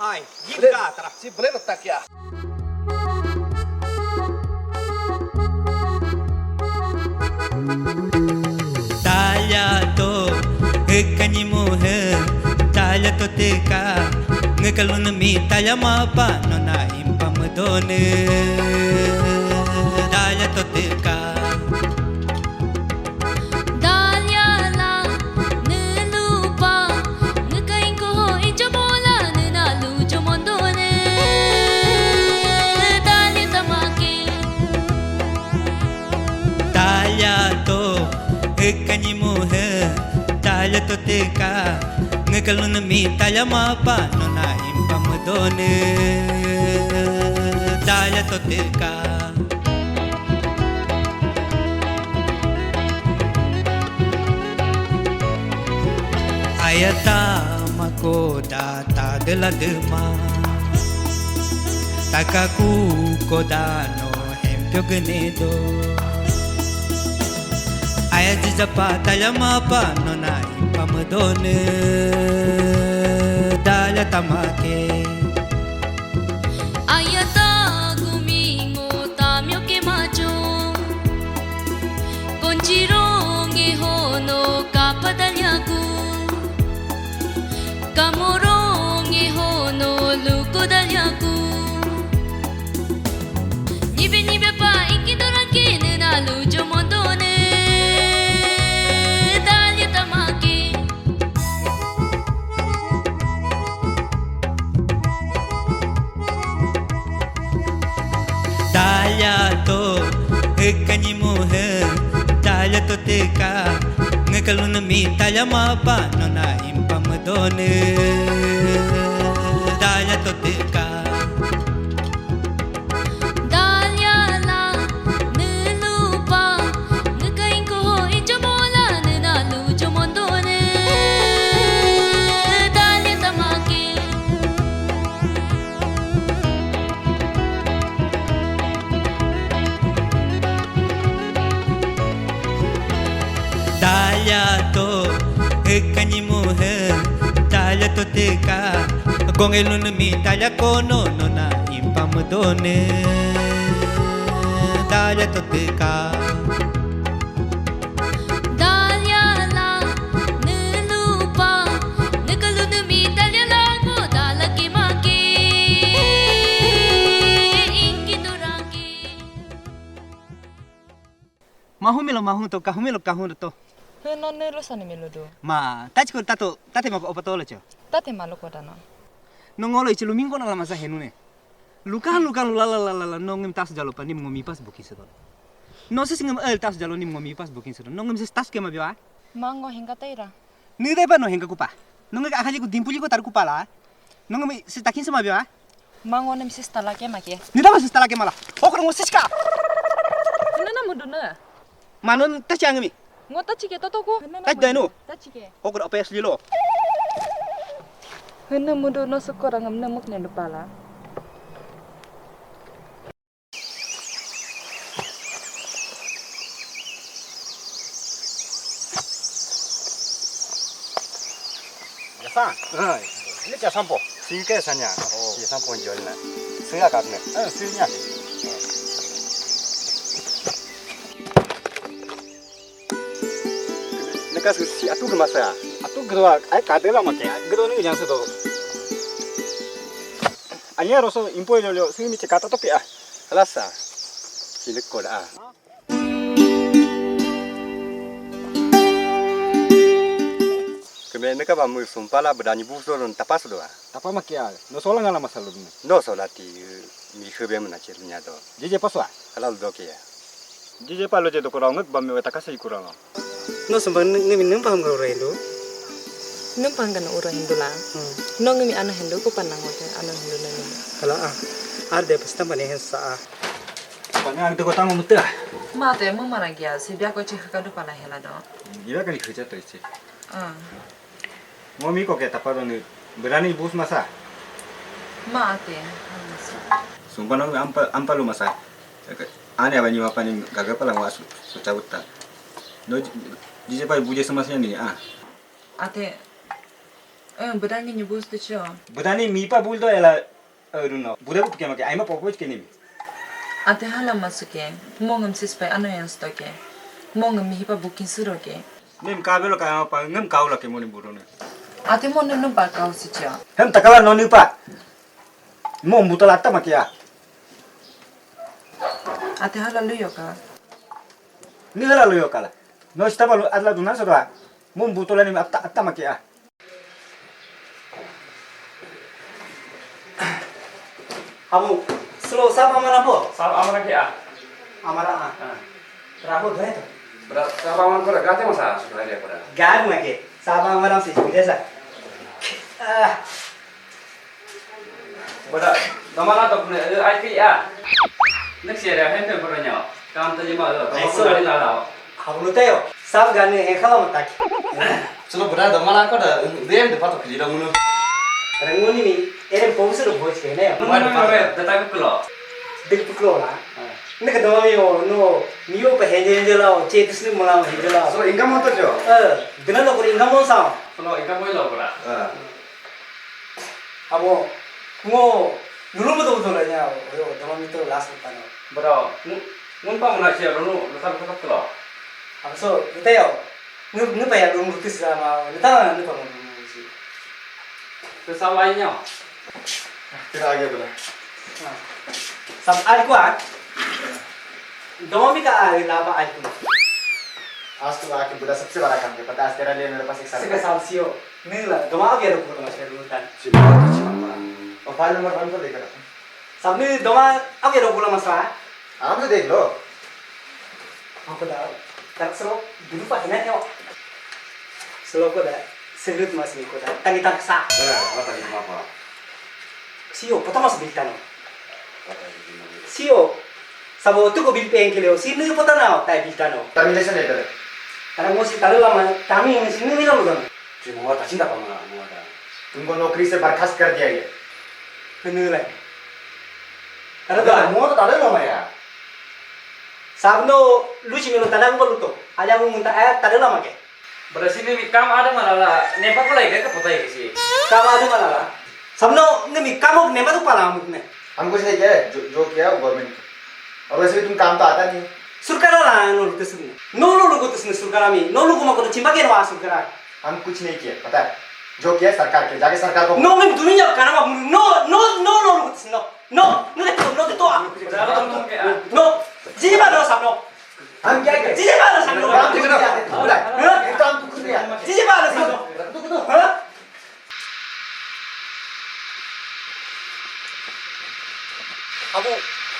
Ai, gibga tara. Si bele letak ya. Talla to, hekani mohe, talla to teka, ngekalun mi talla mapa, nona impa medone. Talla to teka. Dalyala, nulupa, ngekain koho ijo Kanyi muhe, talya toteka, ngekalun mi talya mapa, nona impam done, talya toteka. Ayata makoda tadela dema, takaku koda no hempyo gene do. Aya jijapa talya mapa nona impam done, dalya tamake. Ayata gumingo tamyo ke majo, konjiro nge hono kapadalyaku, kamoro nge hono lukodalyaku. Nibe nibe pa iki doranke nena lujo mondone, dalya tamake. Talya to, kanyi muhe, talya toteka, ngekalun mi talya mapa, nona impam done, dalya toteka. Dalya la, nulupa, ngekain ko ho ijo mola, nena lujo mondone, dalya tamake. Talya to, kanyi muhe, talya toteka, kongelun mi talya kono, nona impam done, dalya toteka. Dalya la, nulupa, ngekalun mi talya la, ngo dalya ke make, iki doranke. Mahumilo mahuto, kahumilo kahuto. Heno nelo sani melo do. Ma, tachiko tato, tate mako opatolo cho. Tate malo kodano. No ngolo ichi lumingo na la masa henune. Lukan lukan lala lala, no ngem tas jalo pa nim ngomi pas bukin sedo. No sis ngem el tas jalo nim ngomi pas bukin sedo. No ngem sis tas ke mabio a. Mango henga taira. Ni de pa no henga kupa. No ngem akaji ku dimpuli ko tar kupa la. No ngem sis takin sama bio a. Mango nem sis talake make. Ni dama sis talake mala. Okro ngo sis ka. Nana muduna. Manon tachang mi. Ngo tachike totoko. Tach dai no. Tachike. Okro apa asli lo. Hena mudu no sukora ngam nemuk ne dupala. Jasan. Hai. Ini jasan po. Singke sanya. Oh. Jasan po jual na. Saya kat ne. Eh, sini. Neka si atu ke masa. Atu ke dua. Ai kade la make. Ke dua ni yang satu. Anya roso impo yo yo sini cekata tapi ah. Lasa. Sini koda ah. Keme neka ba mu sumpala bedani buso don tapas doa. Tapa makia, no sola ngala masalu ni. No sola ti mi hebe mena cirnya do. Jije paswa. Halal do kia. Jije palo je do kurang ngek ba mi weta kasih kurang. No sumba ngi mi nempam ga ura hindu. Nempam ga ura hindu la. No ngi mi ana hindu ko panang wote ana hindu nani. Hala ah. Ar de pasta mane hen sa ah. Pane ang dego tango muta. Mate, mo marang kia, si bia ko cik kadu pala hela do. Gila kali kerja to ichi. Ah. Mo mi ko ke tapa do ni berani bus masa. Mate. Sumpah no ampa ampa lu masa. Ane abani mapa ni gaga pala wa su su cabuta. No jije pa buje semasnya ni ah. Ate. Eh, berani nyebus tu cio. Berani mi pa bul do ela. Aduh no, buda bu puke make, aima popo ke nimi. Ate hala masuke, mongem sispai ano yang stoke. Mongem mihipa bukin suroke. Nim kabelo ka apa ngem kau lake moni burone. Ate moni num pa kau sicha. Hem takala no nipa. Mo mbutola ata makia. Ate hala luyo ka. Ni hala luyo kala. No staba lu adla dunan sodra. Mo mbutola ni ata ata makia. Abu, slow sab amara bo? Sab amara ke a? Amara a. Ah. Rahu dhai to? Bra, sabaman kora gate masa sudah dia kora. Gak mage. Sabang maram sih, biasa. Ah, Bra, domala to ne ai pi a. Next year hem pe bra nyo. Kam ta jima lo. Ai, so- Ko la la. hablu tayo. Sab gane ekhala matak. Solo bra domala ko da dem de pato kiri da munu. Ranguni ni, ere pobu se lo boj ke ne. Mana mana da ta ko lo. Bil puklo la. Ne ka dama mi o no, mi o pa henje henje la o, che tis ni mala henje la. Solo income to jo. Eh, dina lo kuri income on sa. Ko lo ika mo lo bra. Ah. Abo, ngo, dulu betul betul aja, yo, dama mi to last kan. Bra, ngun pa mana sia lo no, lo ta ko lo. Abo so, tayo. Ngu ngu pa ya dulu mutis sama, ngu ta ngu pa mo dulu si. Ko sa wa nyo. Kira aja bela. Sab alku a. Dama mi ka a la ba alku. आज तो आके बुरा सबसे बड़ा काम किया। पता है आज तेरा लिए मेरे पास एक Sika surprise. sab sio. Ni la, dama a biya ko ma shelu tan. चिल्ला चिल्ला। और फाइल नंबर वन को लेकर आ। Sab ni dama a biya ko ma sa. आप तो देख लो। Ako da, tak selo dulu pa hina yo. Selo ko da, cigarette mas ni ko da, tangi tak sa. बता दीजिए मापा। Sio, pata mas biltano. बता दीजिए। Sio, sabo tu ko bil pen kilo, si ni pata na, tai biltano. Termination letter है। Tara mo si tara lama, tami ni si ni lo dan. जी, मुआ था चिंता पा मुआ था। तुमको नौकरी से बर्खास्त कर दिया गया। Kene lai. Tara da, मुआ तो ताले लो मैं यार। Sabno, luchi melo tara mo luto. Aja mo munta eh tara lama ke. Bra sini mi kam ada mana la. Ne pa ko la ika ka pota ika si. Kama de malala. Sabno, ne mi kamo ne ma tu pala muk ne. हम कुछ नहीं किया है, जो जो किया वो गवर्नमेंट। और वैसे भी तुम काम तो आता नहीं है। Surkara la no luto sini. No no lugo tus ne surkara mi. No lugo ma ko chimba ke no surkara. हम कुछ नहीं किया, पता है? जो किया सरकार के, जाके सरकार को No, min dunia kana ma no no no no lugo tus no. No, no de no de to. Bra, lo mo ke a. No. Jiji ba no sabno. हम क्या किया? Jiji ba no sabno. काम तो खुद नहीं आते, पता है? ये काम तो खुद नहीं आते। Jiji ba no sabno. Ha? Abu,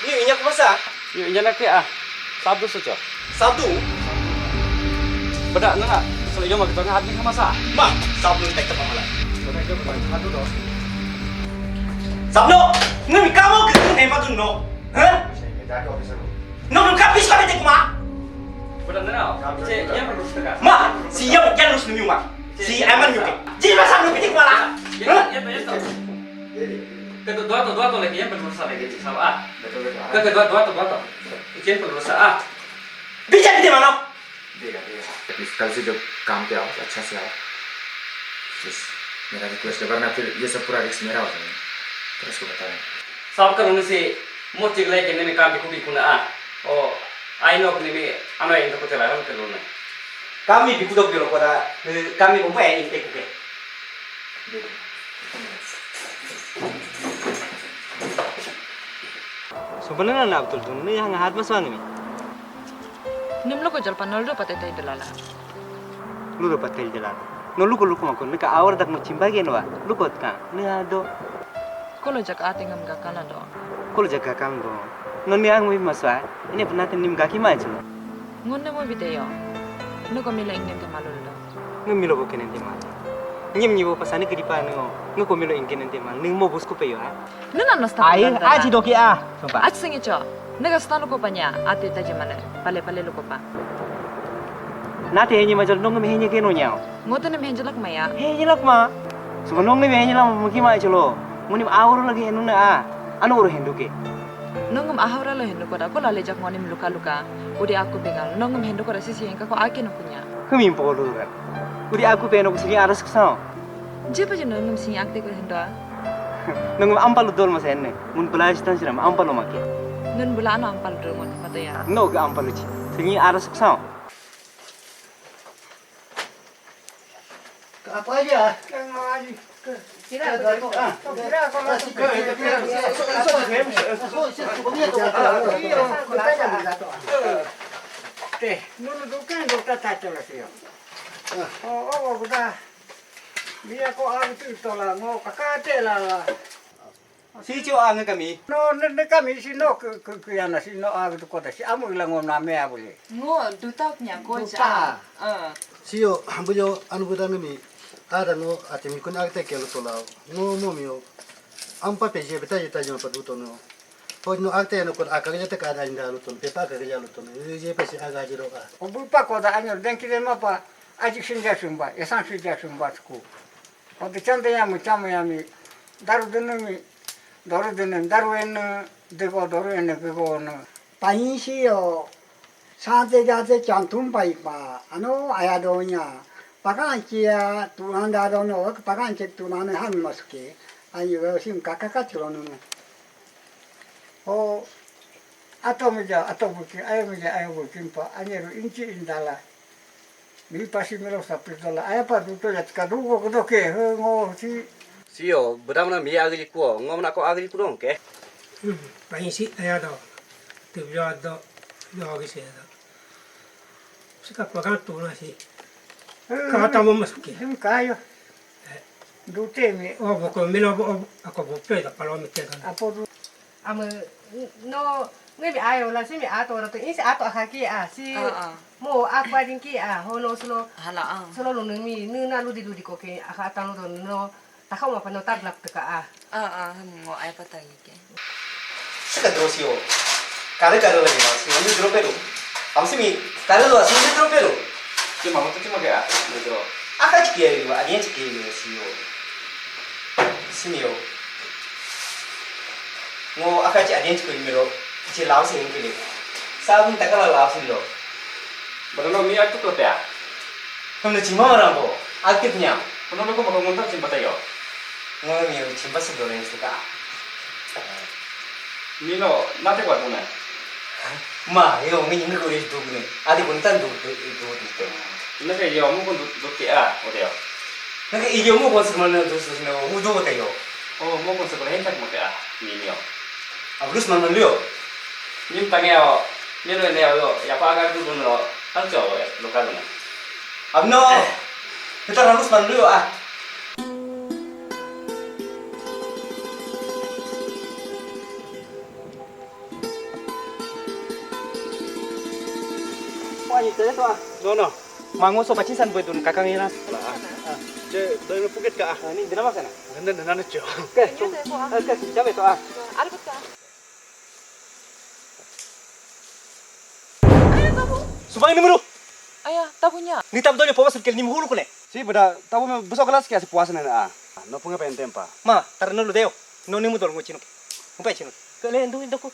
ni inya kuma sa? Yo, inya na ke a. Sabdu so cho. Sabdu? Bra, na. Solo yo ma ko na hat ni ka masa. Ma, sabdu tek ta pamala. Sabno, ngi mi kamo ke ne ma tu no. Ha? कुछ नहीं किया, जाके ऑफिसर को। No, no, kapis ka bete kuma. Bra, na. Che, yang perlu sekat. Ma, si yang yang lus ni ma. Si aman ni. Jiji ba sabno bete kuma la. Ya, ya, ya. Ke tu dua tu dua tu lagi yang perlu sa lagi sa a. Ke ke dua dua tu dua tu. Yang perlu sa a. Bicara di mana? देगा, देगा। प्लीज कल से जब काम पे आओ, अच्छा से आओ। प्लीज, मेरा रिक्वेस्ट है, वरना फिर ये सब पूरा रिस्क मेरा हो जाएगा। फिर उसको बताऊंगा। Sab ka luni si mo chik lai ke ne mi kam bi ku bi ku na a. O, ai no ne mi ano en ko chala ran ke luni. Kami bi ku dok bi ko da, kami ko pa en te ku ke. Sebenarnya na betul tu, ni yang hat masuk angin. Nim loko jalpa noldo patetai dalala. Ludo patel jalan. No luko luko mako, nika awar dak mo chimba gen wa. Luko ka, ni ado. Kolo jak ate ngam ga kana do. Kolo jaga kam do. No ni ang mi maswa. Ini penate nim gaki ma chu. Ngonne mo biteyo. Nuko mila ingnem te malul do. Ngi milo ko kenen te mal. Ngim ni bo pasani kiri pa ngo. Ngi ko milo ingkenen te mal. Ning mo busku pe yo ha. Nuna no sta. Ai aji doki a. Sumpah. Aji singi cho. Nega sta luko panya. Ate taje male. Pale pale luko pa. Nate henye majal nong mi henye ke no nyao. Ngote nem henjelak maya. Henye lak ma. Sumpah nong mi henye lak mungkin ma chalo. Muni awro lagi henuna a. Anu uru henduke. Nongum ahawra lo hendu koda ko lale jak ngonim luka luka. Udi aku bengal. Nongum hendu koda sisi hengka ko ake no kunya. Kami impo lu kan. Udi aku pe no kusini aras kusao. Jepa je nongum sini akte ko hendu a. Nong ampa lu dol mas enne. Mun bela jistan siram ampa lu make. Nun bula ano ampal dul ngon pato ya. No ga ampa lu chi. Sini aras kusao. Apa aja? Te, nunu dukan do ta ta chola sio. O, o, o, kuda. Mia ko a tu tola ngo kaka te la la. Si cho ang kami. No, ne, ne kami si no ke, ke, ke yana si no ag tu kota si amu ila ngom na me abuli. Ngo duta punya ko Duta. Cha. Eh. Sio, bujo anu buda mi. Ada ngo ati mi kun akte ke lo tola. Ngo mo mi o. Ampa pe je beta je ta jo pa duto no. Ho no akte no kun akaga je ta ka ada inda lo ton. Pe pa akaga je lo ton. Je pe si aga je ro ka. O bu pa ko da anyo den ki de ma pa. Ajik sin ja sun ba. Esan sin ja sun ba ku. O de chan de ya mu cham ya mi. Daru de no mi. Daru de no. Daru en de go daru en de go no. Painsi o sante jate chantum pai pa ano aya donya pakan chia tunan da dono pakan chia tunan han masuke ayo sim kakaka chulonu. O ato mi ja ato bu ki ayo mi ja ayo bu ki pa anyeru inchi indala. Mi pasi melo sapitola aya pa duto ya ka dugo ko ke ngo si. Sio, buda mana mi agi kuo, ngom na ko agi kuo ke. Painsi aya do. Tu yo do yo gi se do. Sika pakan tu na si. Ka ta mo masuke. Sim kayo. Dute mi O bo ko milo bo ako bo pe da palo mi te kan. Apo du. Ame no nge mi ayo la si mi ato ra to insi ato akaki a si Ah, ah. Mo akwa din ki a hono solo Hala ah. Solo lo mi nu na ludi ludi ko ke aka tano to no takau ma pa no taglak teka a. Ah ah mo ay patay ke. Saka do sio. Kare kare lagi mas, sio ni dro pero. Am si mi kare lo sio ni dro pero. Ki ma hoto ki ma ke a, ni dro. Aka chiki ya yo, adian chiki ya yo sio. Simio. Ngo aka chi adian chiki miro. Chi lao se ngkile. Sabun takala lao si lo. Bada no mi aktu ko pya. Hum ne chima rambo. Aktif nyam. Kono lo ko mo mo ta chimpa tayo. Ngo mi chimpa se do ren suka. Mino, nate kwa tuna. Ma, yo mi ni ko is duk ni. Adi kun tan duk duk duk duk. Nake yo mu kun duk duk ke a, o de yo. Nake iyo mu kun sik man duk duk no, u duk te yo. O mu kun sik hen tak mo ke a, ni yo. Abrus man man yo. Nim tange yo. Ni lo ne yo, ya pa ga duk no. Tan cho lo ka na. Abno. Kita harus man yo ah. Wani tele to ah. No no. Mango so pachin san boy dun kakang ina. Je, doi puket ka ah. Ni dina masana. Ganda dina ne cho. Ke. Ke, ke, jabe to ah. Subang ni mulu. Aya, tabunya. Ni tab donya po basur kel ni muhulu kune. Si beda tabu me besok kelas kia si puasa nena ah. No punga pen tempa. Ma, tar no lu deo. No ni mudol ngo chino. Umpai chino. Ke le ndu ndu ko.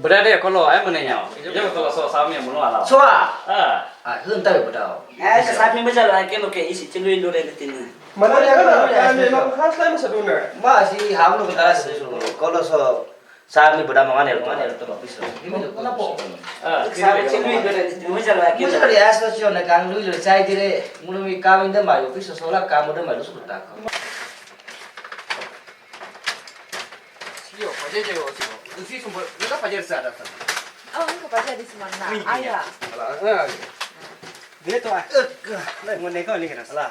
Beda de kolo ay mene nyaw. Yo kolo so sami muno ala. Soa. Ah. Ah, hum tayo beda. Eh, ka sapi mo jalo ay keno ke isi chilo indo le tin. Mana ya kan ya ne no khas lai masa duna. Ma si ham no beda si kolo so sami beda mangane to. Mangane to office. Sapi chilo indo le tin mo jalo ay keno. Musa ya so si ona kang lu lo chai dire. Mulu mi kam inde ma office so la kam de ma lu suta. Sio, paje je yo sio. Usi sumbo, naka paje sa da sa. Oh, naka paje di semana. Aya. Ala, ala. Dia tu ah. Lai mo ne ko ni kena sala.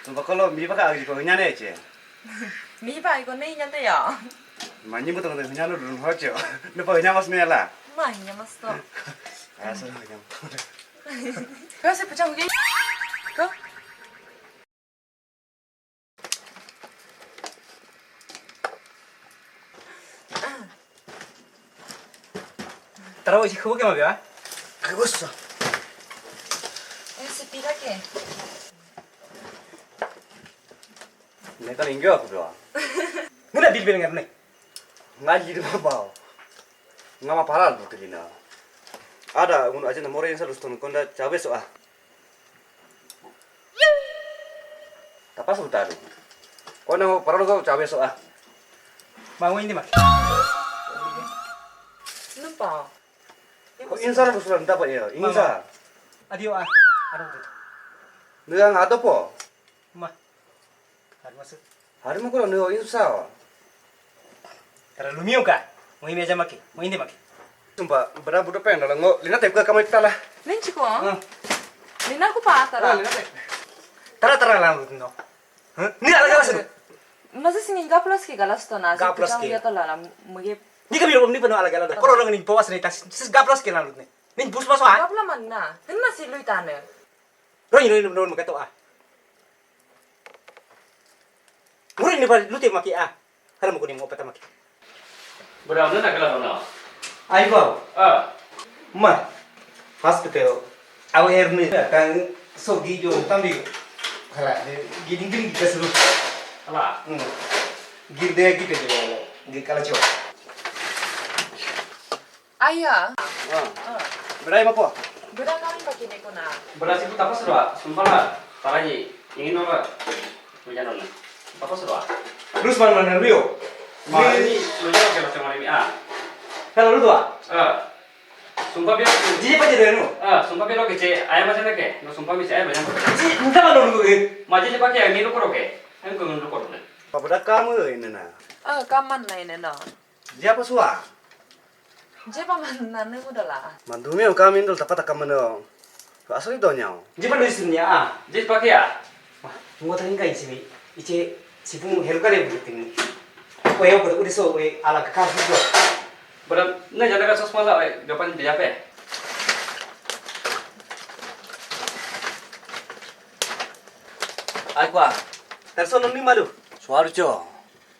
Sumbo kolo mi pa ka agi ko nyane che. Mi pa ko ne nyate ya. Manyi mo to ne nyano dun ho che. Ne pa nyamas me la. Ma nyamas to. Asa nyam. Kasi pachang ge. Ko. Tara isi khubo ke ma bia? Gusto. Eh, sepira ke? Ne kala ingyo aku bia. Muna bil bil ngar ne. Ngaji di ma bao. Ngama paral bu kelina. Ada ngun aja na more yang salus ton konda cabe so ah. Tapas butaru. Kona paralo ko cabe so ah. Mango indi ma. Lupa. Ko insa ro sulan tapa ya. Insa. Adio ah. Aduh. Nila ngato po. Ma. Harmasu. Hari mo ko nila insa. Tara lumio ka. Mo imi aja maki. Mo indi maki. Tumpa bra budo pen dalango. Lina tep ka kamai tala. Ninchi ko? Nina ko pa tara. Lina tep. Tara tara lang lut no. Hah? Ni ala galas no. Masa singin gaplas ke galas to na. Gaplas ke. Ya to la la muge. Ni kami rom ni pano ala galas. Poro nang ni pawas ni tas. Sis gaplas ke lang lut ni. Ni bus maso ah. Gapla man na. Tin na si lui tane. Roi roi roi makato ah. Muri ni pa lute maki ah. Hara mo ko ni mo pata maki. Bro, ano na kala na? Ai ba. Ah, Ma. Hospital. Aw er ni kan so gi jo tambi. Hala gi ding ding gi kasulu. ala. Hmm. Gi de gi de jo. Gi kala jo. Aya. Berai mako. Beda kami pakai neko na. Bro, si tapas ro, sumpah la. Para ni, ingin ora. Hujan ora. Tapas ro. Terus mana mana Rio. Ma ni, lo ya ke macam ni ah. Kalau lu tua. Ah. Sumpah biar. Jadi apa jadi nu? Ah, sumpah biar lo kece, ayam macam ke? Lo sumpah bisa ayam macam. Si minta mana lu ke? Maji je pakai yang ni lo koro ke? Yang kau lo koro ne. Apa dah kamu ini na? Eh, kaman na ini no. Siapa sua? Je pa man na ne muda la. Mandumi yang kami indul tapata kamu no. Asal itu nyau. Jadi apa lu isinya ah? Je pakai ya? Wah, mau tadi kan sini. Ice sipung heru kare buting. Oya udah udah so we ala ke kasu jo. Bro, na jana ka sosma la, eh, gapan bijape. Ai kwa. Terso nang ni malu. Suaru cho.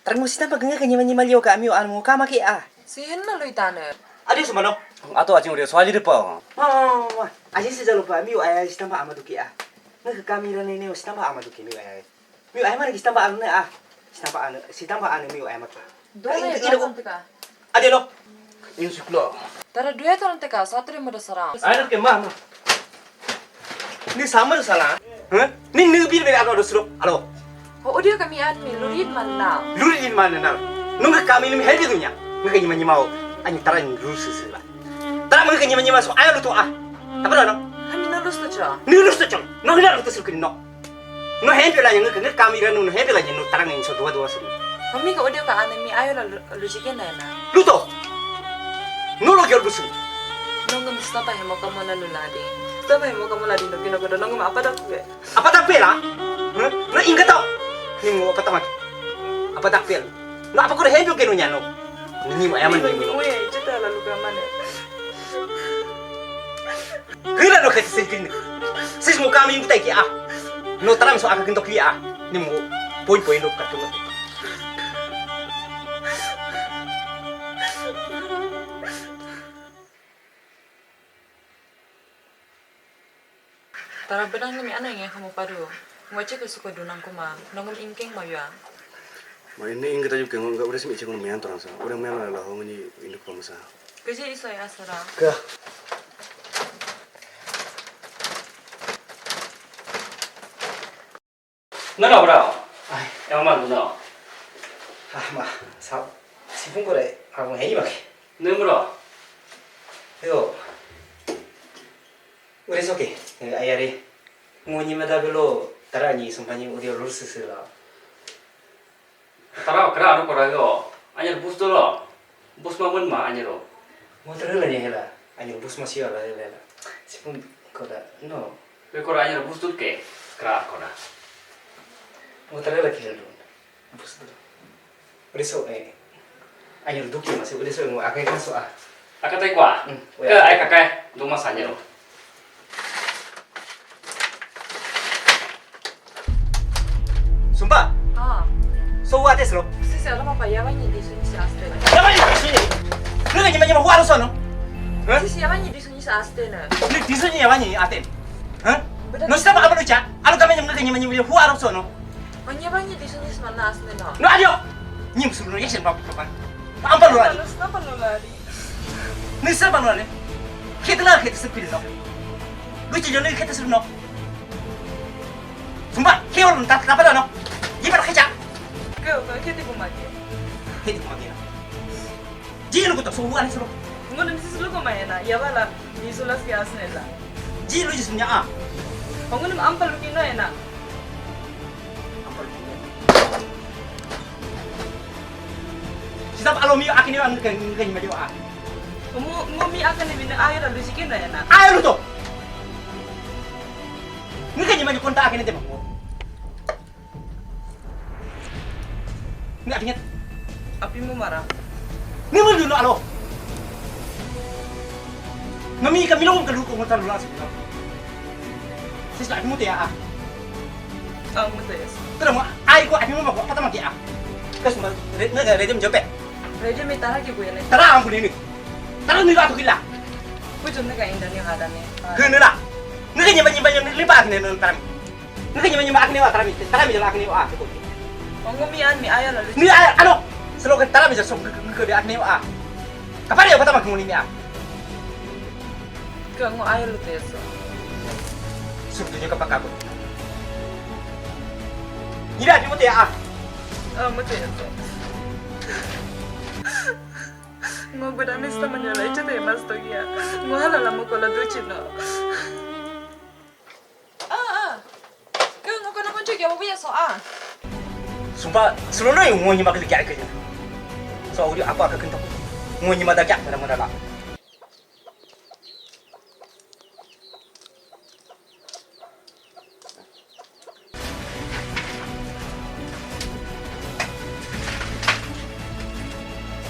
Terang mo sitamba genga ke nyima nyima liu ka miu anu ka maki ah. Si henna lui tane. Adi sumano. Ato ajing udah suaji de po. Ma ma ma ma. Aji sejalo pa miu aya sitamba ama duki ah. Nge ke kami rane ne sitamba ama duki miu aya. Miu aya mana sitamba anu ne ah. Sitamba anu sitamba anu miu aya maki. Dua Ini- ya ini- dua teka. Adi lo. Insuklo. Tara dua tara teka satre muda sarang. Ayo ke mama. Ni sama salah. Hah? Ni ni bil bil alo dosro. Alo. Oh, dia kami an mi lurit man na. Luri in mana na. Nunga kami ni heavy dunya. Nunga nyima nyima o. Ani tara ni luri sisi la. Tara nunga nyima nyima so ayo lu to ah. Apa dah no? Kami na lus tu cha. Ni luri sisi. No hina luri sisi no. No heavy la nyanga nunga kami ra no heavy la nyanga tara ni so dua dua sisi. Kami ka audio ka anemi ayo la lu chike na na. Lu to. No lo gyal busu. Nongo mi stapa hemo kamo na luladi. Stapa hemo kamo ladi no kino kodo nongo ma apa dak kue. Apa tak pela? Hah? No inga tau. Ni mo apa tamak. Apa tak pel? No apa ko heavy ke no nyano. Ni mo ayaman ni mo. Ni ya itu ta lalu kamane. Hila no kati singkin. Sis mo kami yung tay ki ah. No taram so aka kintok ki ah. Ni mo. Poin poin no katu. Tara benang ni mi ana yang kamu padu. Ngwache ke suka dunang kuma. Nongum ingkeng mayua. Ma ini inga taju ke ngonga udah simi cek ngon mian torang sa. Udah mian la la hong ni induk pamasa. Keje iso ya sara. Ke. No, no, bro. Ai, Yang mana no? ah ma, sa, sipung kore, aku hei bak. No, bro. Yo. Udah oke. Ayari. Ngoni mata belo tara ni sumpah ni udah lurus sisi la. Tara kera anu kora yo. Anyar bus tu lo. Bus ma mun ma anyar lo. Motor la ni hela. Ani bus masih ala hela. Sipun koda no. Be kora anyar bus tu ke. Kera kora. Motor la kihel dun. Bus tu. Udah so eh. Ani duki masih udah so mau akai kan so ah. Akatai kwa. Hmm, Ke ai kakai. Duma sanya lo. Sumpah. Ah. So what is lo? Sisi ala mapa ya banyi di sini si aste. Siapa ni sini? Lu kan nyima nyima huaru sono. Hah? Sisi ya banyi di sini si aste na. Ni di sini ya banyi aten. Hah? No siapa apa lu cha? Alu kami nyima nyima nyima huaru sono. Banyi banyi di sini si mana aste na. No adio. Nyim sulu no yesen pa pa. Ampa lu lari. Lalu kenapa lu lari? Ni siapa lu lari? Kita lari kita sepil no. Lu ci jone kita sepil no. Sumpah, kewal tak apa dah no. Jibar kaca. Ke ke ke tipu mati. Hei, mati. Jini lu kutak suhu aneh sulu. Ngono sisi lu koma ena. Ya bala. Di sulas ke asne la. Jini lu jisunya ah. Ngono ampa lu kino ena. Sitap alo mio akini anu kan kan maju ah. Mo mo mi akan ni bina ayo lalu sikin na ena. Ayo lu to. Ngi kan maju kontak akini tema. Ni apinya. Api mo mara. Ni mo duno alo. Nami kami lo kalu ko ngota lula sila. Sis la api mo te a. Ah, mo te. Tara mo ai ko api mo ma ko pata ma ke a. Kas ma re na ga re dem jope. Re dem tara ki ko ne. Tara ang ko ni. Tara ni la to kila. Ko jom ne ga inda ni hada ne. Ke ne la. Ne ga nyima nyima ni pa ne no tara. Naka nyima nyima akne wa tarami, tarami jala akne wa ako. Ongo mi an mi aya lalu. Ni aya ano? Selo ke tarami jala som ke de akne wa. Kapare ya kata mak muni mi a. Ke ngo aya lu teso. Sum tunyo kapaka ko. Ira di mo te a. Ah, mo te so. Ngo guda mi sta manyola ichete mas togia. Ngo hala la mo kola duchino. Ah, ah. Kau ngoko na konco kia bubuya so ah. Sumpa, selolo yung ngonyi makin kia kanya. So, uri apa ke kentok. Ngonyi mada kia mada mada la.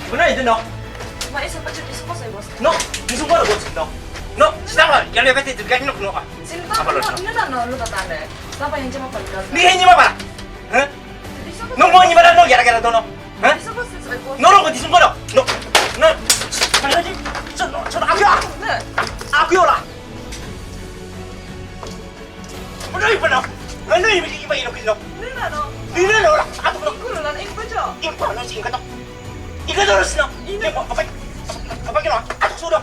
Benar itu no. Ma, eso pacho que somos de Bosque. No, ni sungguh lo bos no. No, siapa? Yang dia betul juga no no. Apa lo? No, no, no, no, no, no. Siapa yang cuma pergi? Ni hanya apa? Hah? No, mau nyimana no, gara-gara dono. Hah? No, no, di sungguh lo. No. No. Mana lagi? Sono, sono aku ya. Aku ya lah. Ano yung pala? Ano yung iba ino kino? Nila no. Nila no. Ako no. Ikuro lang, ikuro jo. Iko no si ikato. Ikato no sino. Ino. Apa? Apa kino? Ato sudo.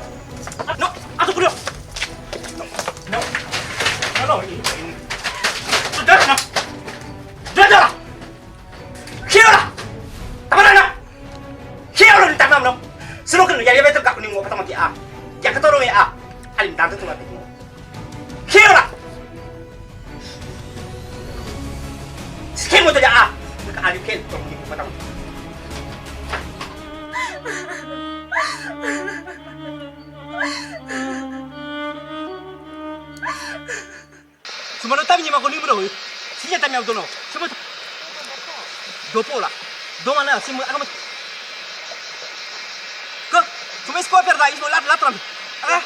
No, ato kudo. No. No, no. Sudah na. Sudah na. Kira. Tama na. Kira lo ni tanam no. Sino kino ya ya betul kakuning mo patama ki a. Ya katoro me a. Alim tanto tu mati mo. Kira. Skin mo taja ah. Ka ali kel to ki patang. Sumano tami ni ma ko ni mo. Sinya tami auto no. Sumano. Dopo la. Doma na, simu, agama. Ke, cuma squatter da, ismo lat, lat ram. Ah,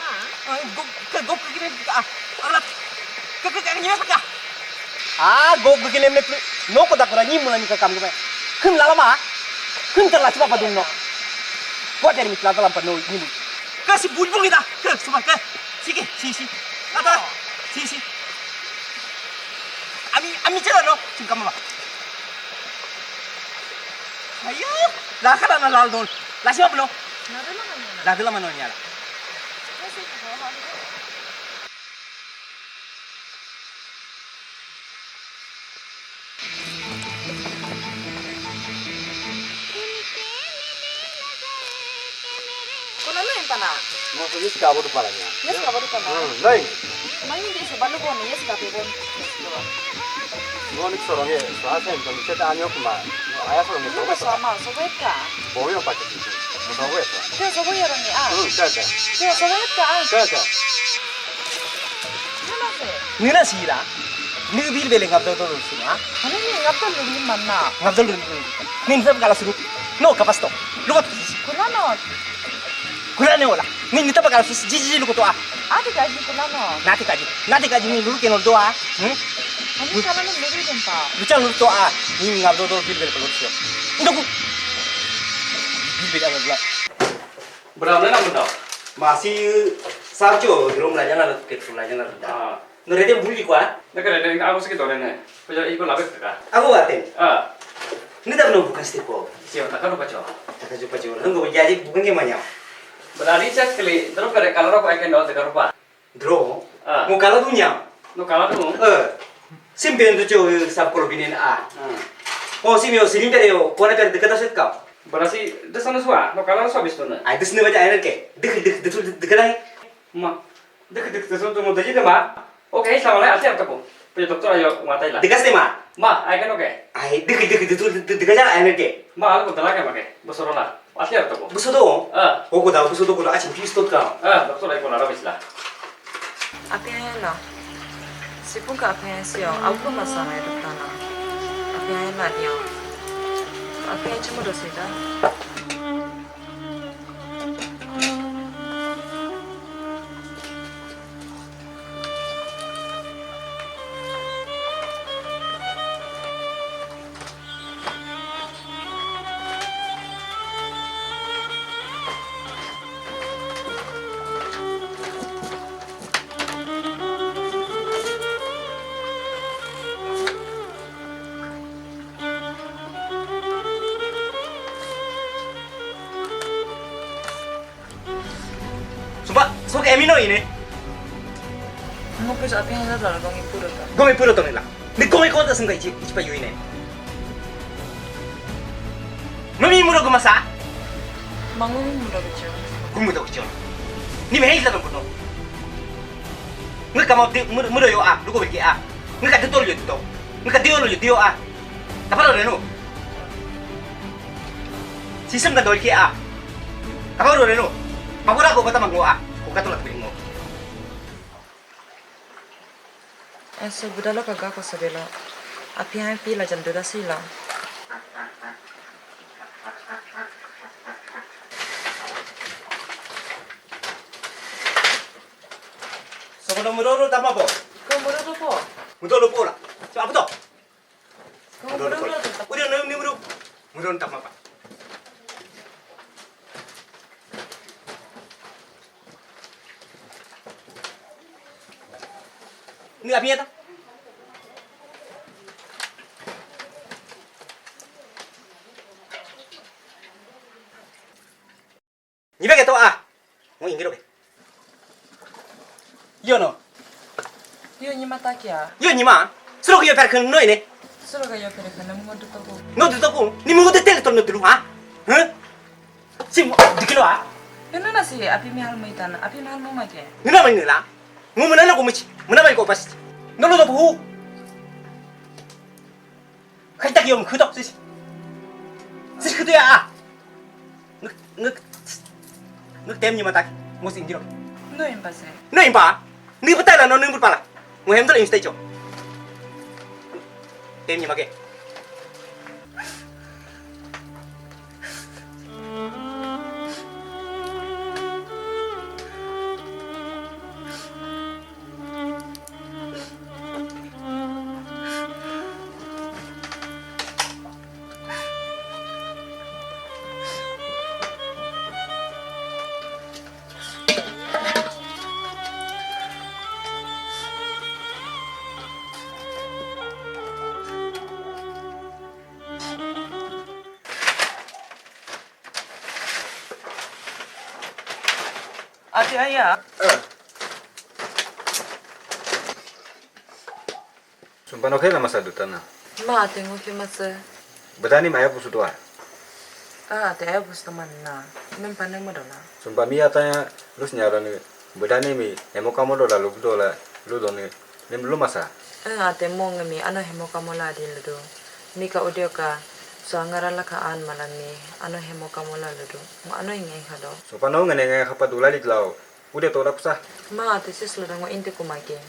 ah, go, ke, go, ke, gini, ah, ah, lat. Ke, ke, ke, gini, ke. Ah, go, ke, gini, met, no, ko da, ko da, ni, mula, ni, ke, kam, ke, kun, lala, ma, kun, ter, la, cuma, padung, no. Ko, ter, mit, la, dalam, pa, no, ni, mu. Ke, si, bulbul, kita, ke, cuma, ke, si, ke, si, si, kata, si, si. Ami, ami, cera, no, cuma, kamu, ma. Ayo, la kada na lal don. La siapa no? Nada la mana. Nada la mana nyala. Kuna no empana. No, so yes ka bodu pala nya. Yes ka bodu pala. Hmm, lai. Mai ni desa balu bon, yes ka pe bon. No ni sorong ye, so asa en kami ceta anyo kuma. No, aya sorong ye. No, so ama, so wet ka. Boyo pa ceti. So wet ka. Ke so boyo ni ah. Hmm, ka ka. Ke so wet ka ah. Ka ka. Nina sira. Ni bil bele ngap do do suma. Ani ni ngap do ni manna. Ngap do ni. Ni ngap kala suru. No kapasto. Lugot. Kuna no. Kuna ne wala. Ni nita bakal sus jiji luko to a. Ati kaji kuna no. Nati kaji. Nati kaji ni lulu kenol do a. Hmm? Ani kala no lulu tempa. Lucha lulu to a. Ni ngap do do bil bele kolor sio. Ndoku. Bil bele agak gula. Berapa lama benda? Masih sarjo, belum belajar ada tiket belajar ada. Ah. Nurete buli kwa. Nak kena dengan aku sakit orang ni. Kau jadi ikut labet ka. Aku aten. Ah. Ni tak no bukan stiko. Siapa tak kau pacho. Tak kau pacho. Nunggu jadi bukan ke manya. Berani cek kali. Terus kare kalau aku akan doa tegar rupa. Dro. Ah. Mau kalah dunia. No kalah tu. Eh. Simpen tu cuy sab kalau binin a. Hmm. Oh si mio sini tadi yo. Kau nak dekat aset kau. Berasi desan suah. No kalah suah bis tu na. Ai des ni baca air ke. Dek dek dek dek dek. Ma. Dek dek dek tu mau jadi ma. Oke, sama lah, asli apa pun. Punya dokter ayo matai lah. Dekas tema. Ma, ai kan oke. Ai, dek dek dek tu dek aja anak ke. Ma, aku telah kan pakai. Besoro lah. Asli apa pun. Besodo. Ah. Oku tahu besodo kuda acing pis tot ka. Ah, dokter ayo kuda habis lah. Api ayo lah. Sipun ka api ayo sio. Aku masa ayo dokter na. Api ayo lah dia. Aku yang cuma dosa dah. Sumpah, sumpah kayak Mino ini. Ngopi sa api hanya dalam gong ibu dota. Gong ibu dota nila. Ni gong ibu dota sungkai ichi ichi pa yui ne. Mami muro gumasa. Mangu muro gumasa. Gumasa gumasa. Ni mehai la gumasa. Ngiika mau di muro muro yo a, luko beki a. Ngiika di tol yo di to. Ngiika di olo yo di yo a. Kaparo renu. Sistem ka dol ki a. Kaparo renu. Pabora ko bata mango a. Ko katola tibingo. Eso budalo ka ga ko sabela. Api hai pi la jan dura sila. Sokono mudoro tama po. Ko mudoro po. Mudoro po la. Siapa to? Ko mudoro po. Udah ni mudoro. Mudoro tama pa. Ni apinya ta? Ni beke to a. Mo ingiro ke. Yo no. Yo ni mata kia. Yo ni ma. Suro ke yo per kan no ine. Suro ke yo per kan no mo du to ko. No du to ko. Ni mo de tel to no tu ha. Ha? Si mo dikilo a. Yo no na si api mi hal mo itana. Api mi hal mo ma ke. Ni na ma ni la. Mo mo na na ko mo chi. Mo na ma ko pas. No lo to ko. Khai tak yom khutok sis. Sis khutok ya. Ngek ngek ngek tem ni matak. Mos injiro. No impa se. No impa. Ni betai la no ni pala. Mo hem dol insta cho. Tem ni make. Ate aya. Sumpah no kena masa dutana. Ma ate ngo ke masa. Bedani maya pusu doa. Ah, ate aya pusu teman na. Mem pane mo dona. Sumpah mi atanya lus nyara ni. Bedani mi emo kamo dola lu dola lu doni. Nim lu masa. Eh, ate mo ngemi ano hemo kamo la di ludo. Mi ka udio ka so angara la ka an mala mi ano hemo kamo la ludo. Mo ano inge hado. Sumpah no ngene nge hapa dula lik lao. Ude to da kusa. Ma ate sis ludo ngo inte kumake.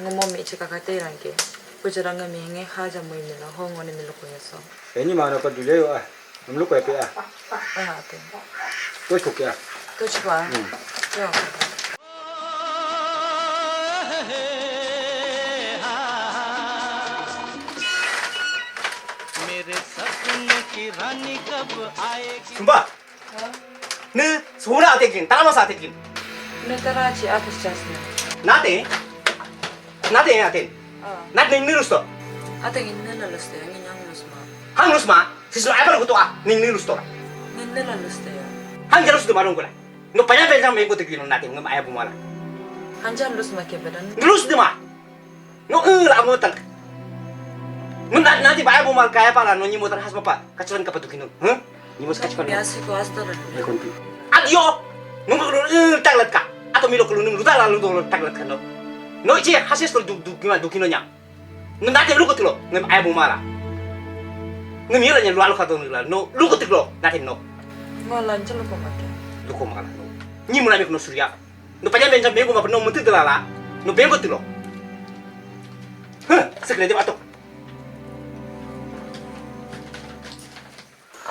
Ngo mo mi ichi kakate rangke. Pujara ngemi nge haja mo imilo ho ngo ni milo kuya so. Eni ma no ka dule yo ah. Mlo ko pe a. Ah, ate. To ko ke a. To chwa. Hmm. Yo. मेरे सपनों की रानी कब आएगी? Sumba. Ni sura atekin, tama sa atekin. Ni tara chi atas chas ni. Nate. Nate aten. Ah. Nat ni nirus to. Atekin ni na lus te, ni nyang lus ma. Hang lus ma. Sisu apa lo kutu a. Ni nirus to. Ni na lus te ya. Hang jalus tu marung kula. No panya penya me ko te kilo nate ngam aya bumala. Hanja lus ma ke bedan. Lus de ma. No eh la mo tan. No nat nati ba aya bumal kaya pala no ni mo tan has papa. Kachuan ka patu kino. Huh? Ni mo kachuan. Ya si ko hasta la. Adio. No mo ko eh taglat ka. Ato milo ko num luta la ludo taglat ka no. No ichi hasis to du du kima du kino nya. No nate luko tilo. Ngam aya bumala. Ngam yela nya lualo ka to la. No luko tilo. Nate no. Malan chalo ko mate. Luko mala no. Ni mo na mi ko no surya. No panya benja mego ma no mutu de la la. No bengo tilo. Huh, sekre de bato.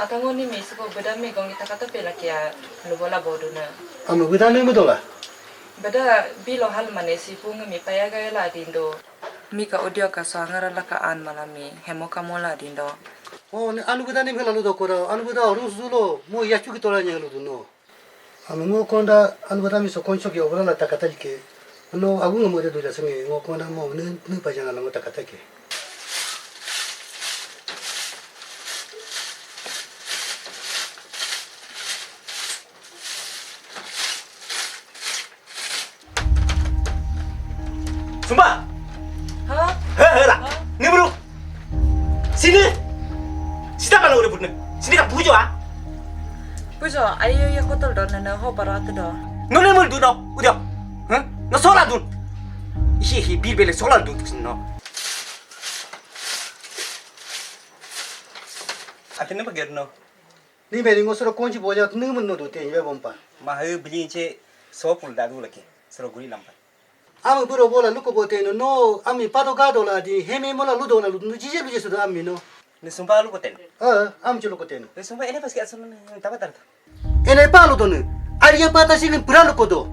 Akango ni mi suko beda mi gongi takata pela kia lubola bodu na. Ame beda ni mudola. Beda bilo hal mane si punga mi paya gaya la dindo. Mi ka audio ka so angara la ka an mala mi hemo ka mola dindo. Oh, ni anu beda ni mi lalu dokora, anu beda orang sulo mo yachu ki tola nyang ludu no. Ame ngo konda anu beda mi so koncho ki obra la takata ke. No agu ngo mo de dula senge ngo konda mo ne ne pajana la mo takata ke. Sumba! Ha? He, he la. Ha? Ni bro. Sini. Sita mana udah putne. Sini ka pujo ah. Pujo, ayo ya kotol do nana ho parat do. No ne mul du no. Udah. Hah? No sola dun. Ihi ihi bir bele sola dun tu sini no. Atene pager no. Ni meri ngo soro konji boja ni mun no do te ni be bompa. Ma he bili che so pul da du laki. Soro guri lampa. Ami buro bola luko bote no, no, ami pado gado la di, heme mola ludo la ludo, jije luje sudo ami no. Ni sumba luko ten. Ah, ami chulo ko ten. Ni sumba ene pas ke asun taba tarta. Ene pa ludo no. Aria pata sini pura luko do.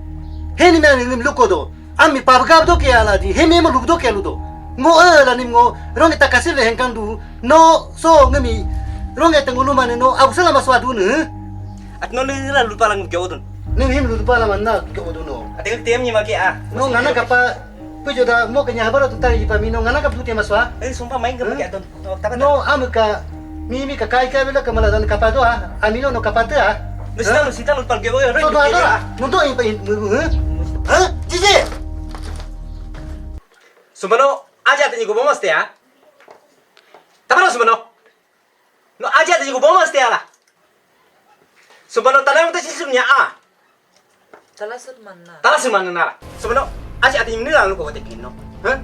Heni me ni luko do. Ami pabga do ke ala di, heme mo ludo ke ludo. Ngo eh la nim ngo, ronge takasile henkan du, no, so ngemi, ronge tengulu mane no, abusala maswa du no. At no ni la lupa lang ke odun. Ni him lupa la manna ke odun no. Ate tem ni make ah. No ngana kapa pujo da mo kanya habara tu tari pa mi no ngana kap tu tema swa. Eh sumpa main ke make adun. Tapa no am ka mi mi ka kai ka bela kamala dan kapa do ah. Amino no kapa te ah. No sita no sita lupa ke odun. No do adora. No do in pa in. Ha? Jije. Sumpa no aja te ni go bomas te ah. Tapa no sumpa no. No aja te ni go bomas te ala. Sumpa no tanang te sisum nya ah. Tala sud manna. Tala sud manna nara. Sumpa no aja te ni nila no ko te pino. Ha?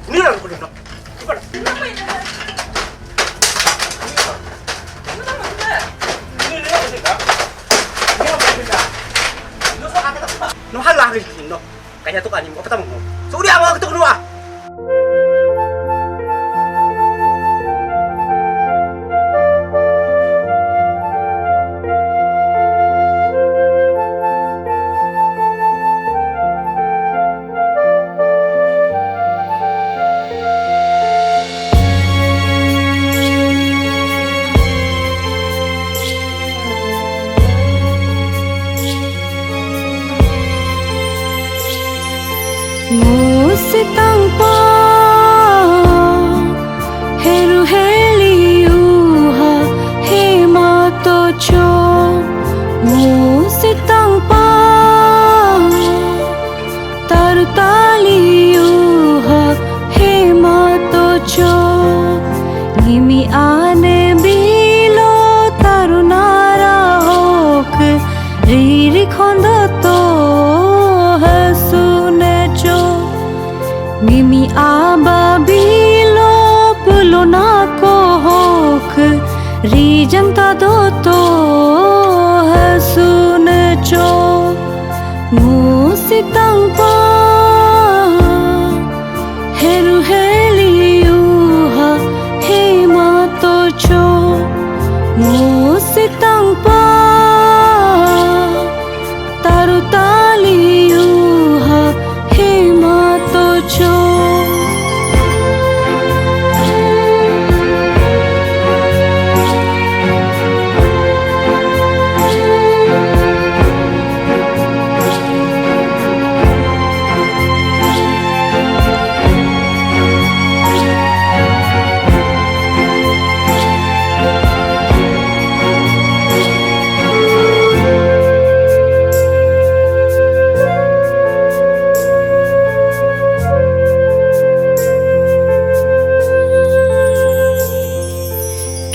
Nila no ko no. Sumpa no. No hala ri no. Kanya tu kani mo patamo. So uri awa tu no ah. Musitang pa heru heli uha hema tocho. Musitang pa tartali uha hema tocho. Ngimi ane bilo tarunara hok riri khonda to hasune cho. Ngimi aba bilo pulona ko hok rijang ta do to hasune cho. Musitang pa heru heli uha hema tocho. Musitang pa taru tali uha hema tocho.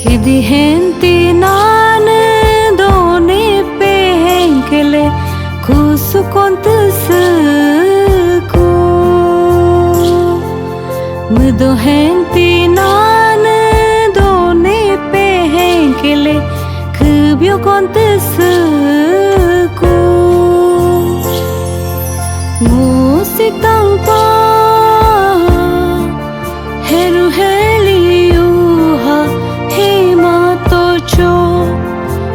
Kidi henti nane done pehenkele kusu kontu suku. Mudo henti nane done pehenkele kubyo kontu suku. Musitang pa heru heli uha hema tocho.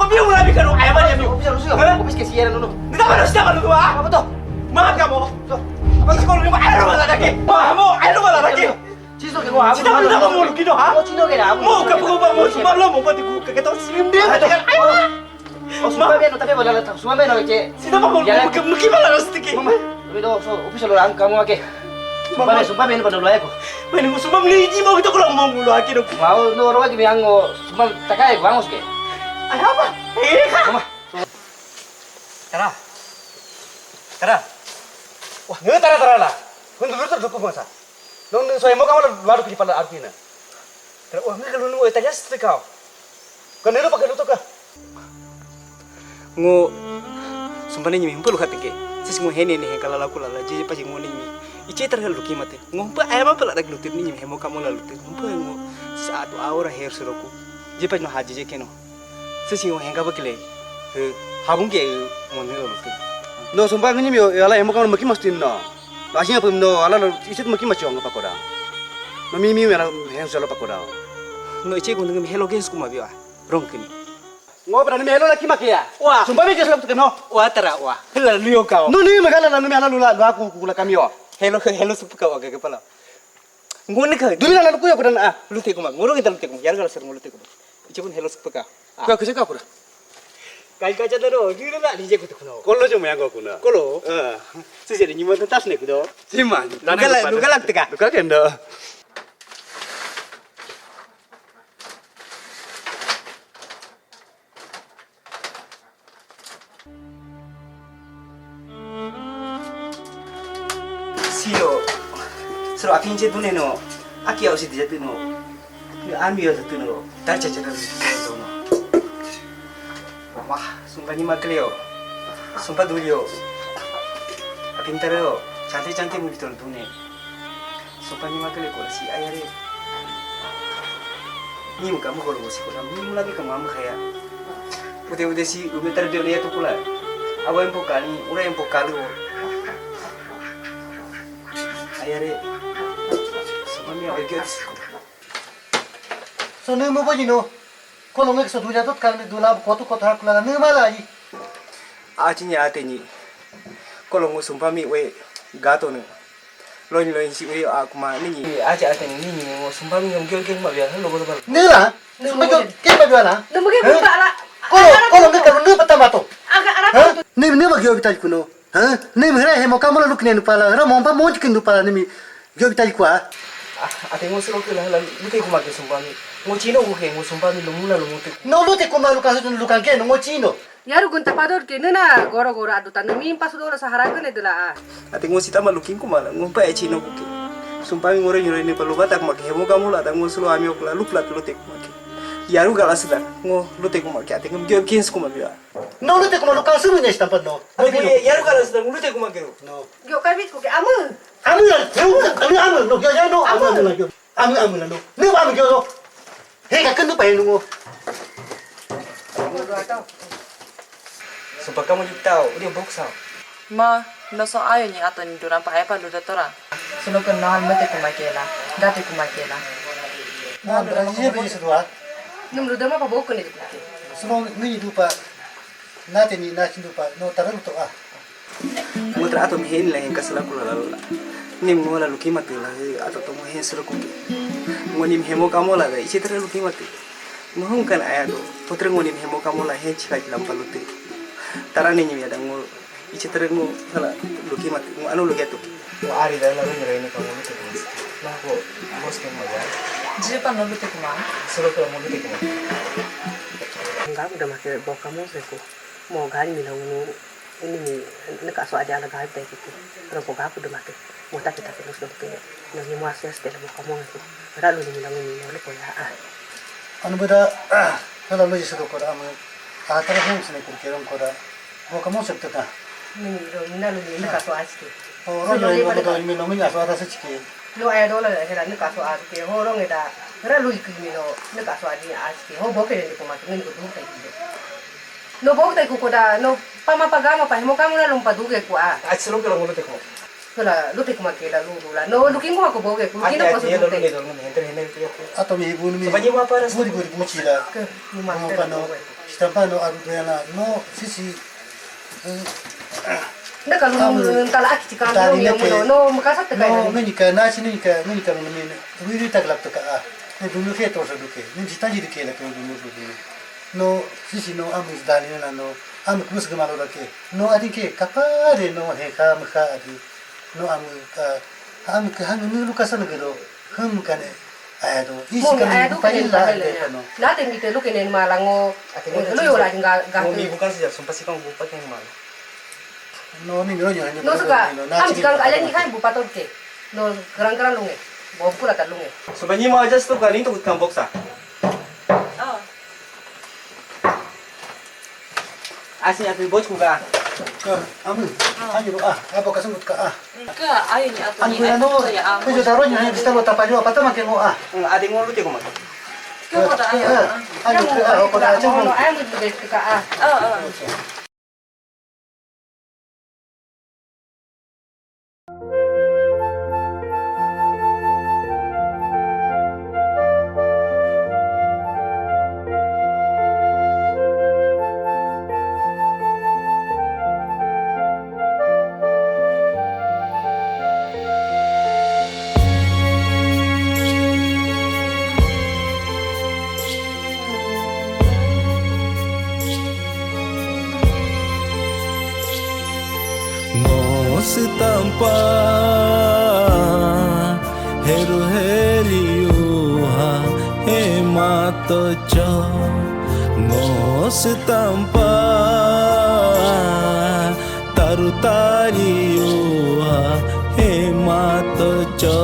ko mi ula bika no, ai ba ya mi. Bisa lu sih, bisa ke siaran dulu. Nita ba no sita ba no ba. Apa tuh? Ma ka mo. Apa ko ni ba ai no ba la ke. Ma mo ai no ba la ke. Sih, so ke gua. Sita ba no ba mo ki no ha. Mo chino ke na. Mo ka ko ba mo suma lo mo ba ti ku ka ka to sim de. Ai ba. Oh, suma bien, no te veo la, suma bien, no que. Sita ba mo mo ka mo ki ba la stiki. Mama, tapi tuh, so, upi solo ang kamu ake. Suma bien, suma bien, pada lo eko. Bueno, suma ni ji mo to ko mo mo lo aki no. Mau no ro que me ango, suma takai vamos que. Ai ba. Eh ka. Mama, Tara. Tara. Wah, nge tara tara la. Hun dulu tuh dukung masa. Nong nong soe mo kamu lalu kiri pala artina. Tara, wah, nge kalau nunggu tanya sih kau. Kan lu pakai lu tuh kah? Ngo sumpah ni nyimi hempelu hati ke. Sis ngo hene ne hengkala laku lala jeje pasi ngo ni nyimi. Iche tar helu ki mate. Ngo hempa ayama pela dak lutir ni nyimi hemo kamu la lutir. Hempa ngo sis atu aura her suroku. Je pasi no haji je keno. Sis ngo hengka bakile. He habung ke ngo ne lutir. No, sumpah nge nyimi yo, ala emo kamu maki mastin no. Asing apa no, ala lo isit maki macho nge pakora. No mi mi mera henso lo pakoda. No iche kun mi helo gens kuma biwa. Rong kini. Ngo bra ni mi helo la kima kia. Wa. Sumpa mi kes lo tukeno. Wa tara wa. Hela luyo kao. No ni magala la ni mi ala lula lua ku kula kamio. Helo helo supuka wa ke pala. Ngone ka. Dumi la la kuya kudan ah. Lute kuma. Ngoro kita lute kuma. Yar gala ser ngoro lute kuma. Iche kun helo supuka. Kua kuja ka kura. Kai kacha daro, gila na nije kutu kuno. Kolo jo maya go kuna. Kolo. Eh. Sisi ni nyima tas ne kudo. Siman. Nugala nugala tika. Duka kendo. Sio, sero apin je dune no, aki au si dia tuno. Ni ami au tuno, dar cha cha no. Wah, sumpa ni makleo. Sumpa dulio. Apin tareo, chanti chanti mu biton dune. Sumpa ni makleo ko si ayare. Ni mu kamu ko lo si ko na, ni mu lagi kamu amu kaya. Ude ude si ube tar dia tu kula. Awa yang pokali, ura yang pokalu. Ayare. Sumpa ni makleo. So ni mu bo jino. Ko lo ngek so duja tot kang ni dula ko tu ko thar kula ni mala ji. Achi ni ate ni. Ko lo ngo sumpa mi we gato ni. Loin loin si we a kuma ni ni. Achi ate ni ni ngo sumpa mi ngam kyo kyo ma bia lo ko ba. Ni la. Sumpa kyo ke ba bia la. Nemu ke buka la. Ko lo ko lo ngek ka ni pata mato. Aga ara. Ni ni ma kyo bitai kuno. Ha? Ni mi hera hemo kamola lukne nu pala. Hera mompa monji kin nu pala ni mi. Yo bitai kwa. Ate ngo sero ke la la lute kuma ke sumpa mi. Ngo chino ngo ke ngo sumpa mi lo mula lo mute. No lute kuma luka su lukan ke no ngo chino. Yaru gun tapador ke nena goro goro adu tanu mi pasu dolo sahara ke ne dela a. Ate ngo sita ma lukin kuma la ngo pa e chino ku ke. Sumpa mi ngore nyore ni palu bata kuma ke hemo kamola ta ngo sero ami okla lukla lute kuma ke. Yaru gala sida ngo lute kuma ke ate ngo gyo kins kuma biwa. No lute kuma lukan suru nya stampa no. Ate ngo yaru gala sida ngo lute kuma ke. No. Gyo kabit ku ke amu. Amu la, amu amu no gyo ya no amu amu la gyo. Amu amu la no. Ni amu gyo no. He ka kenu pa no. Sumpa kamu jutau, udah boksa. Ma, no so ayo ni ato ni duran pa epa luda tora. Solo ke nal mete kuma kela, gate kuma kela. Na, na, ye be sudwa. Num luda ma pa boko ne dikuke. Solo ni dupa. Na te ni na chindupa, no taran to a. Mutra ato mi hen la hen kasala kula la la. Ni mo la luki mate la ato to mo hen solo kuke. Mo ni hemo kamo la ga ichi tra luki mate. No hon kan aya do. Potre mo ni hemo kamo la hen chika lampa lute. Tara ni ni ya da mo ichi tra mo sala luki mate. Mo anu luki ato. Mo ari da la ni re ni kamo lute. Na ko bos ke mo ya. Jipa no lute kuma. Solo ko mo lute kuma. Nga da ma ke bo kamo se ko. Mo gari mi long nu ini mi ne ka so aja la gari tai kiti. Ro ko ga ku de mate. Mo ta kita ke los do ke. No ni mo ases de mo ka mo ku. Ra lu ni long ni no le ko ya a. Anu beda kala lo jisa ko da mo. A tara hon sene ko ke ron ko da. Mo ka mo se ta. Ni ro ni na lu ni ne ka so aske. O ro ni mo ko do ni mi no mi aso ata se chike. Lo aya do la hera ne ka so aske. Ho ro nge da. Ra lu ki mi no ne ka so aske. Ho bo ke ne ko ma ni ko du kai. No bok tai ku koda no pama pagama pa hemo kamu la lompa duge ku a. Ach selo ke lo ngolo te ko. Kela lu te kuma kela lu lu la. No lukin kuma ko boge ku lukin ko so te. Ato mi bun mi. Buri buri buchi la. Ke ni ma. Mo pa no. Stampa no aru bela no sisi. Nda ka lu tala aki tika no mi no no makasa te kai. No ngani ka na sini ka ngani ka no mi. Rui rui tak lap taka a. Ne bun ke to so duke. Ne jita ji duke la ke bun bun. No sisi no amu dani na no. Amu kumus ke malo dake. No adi ke kapare no he ka mu ka adi. No amu ka amu ke hang mi luka san ke do. Hum kane. Aya do. Isi kan aya do pa illa de no. Na te mi te luke ne malango. Lo yo la ga ga. Mi bukan sejak sumpah sih kamu bukan yang malang. No ni no ni. No suka. Am jikang kalian ni kan bupatot ke. No kerang kerang lunge. Bopula ta lunge. Subanyi mau aja tu kali tu tukang boksa. Oh. Asi api boj kuga. Ke amu. Ayo ah apa kasih ka ah. Ke ayo ni apa ni. Anu no. Ke jo taro ni bisa lo tapa jo apa tama ke ngo ah. Ade ngo lu te kuma. Ke ko ta ayo. Ayo ke ah ko ta aja. Ayo mu ka ah. Oh oh. Heru heliuha hemato cho, ngos tampa taru tariuha hemato cho.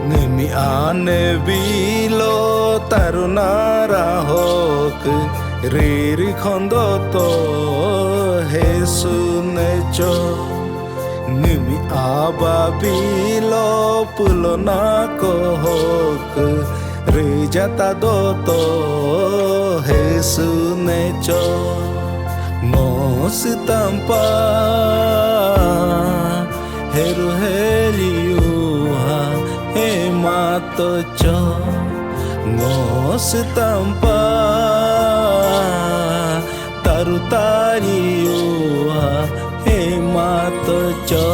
Numi ane bilo taru nara hok, riri khondo to hesu necho. Numi aba bilo pulo na kohok, rejata doto hesu necho. Ngos tampa heru heliuha hemato cho. Ngos tampa taru tariuha hemato cho.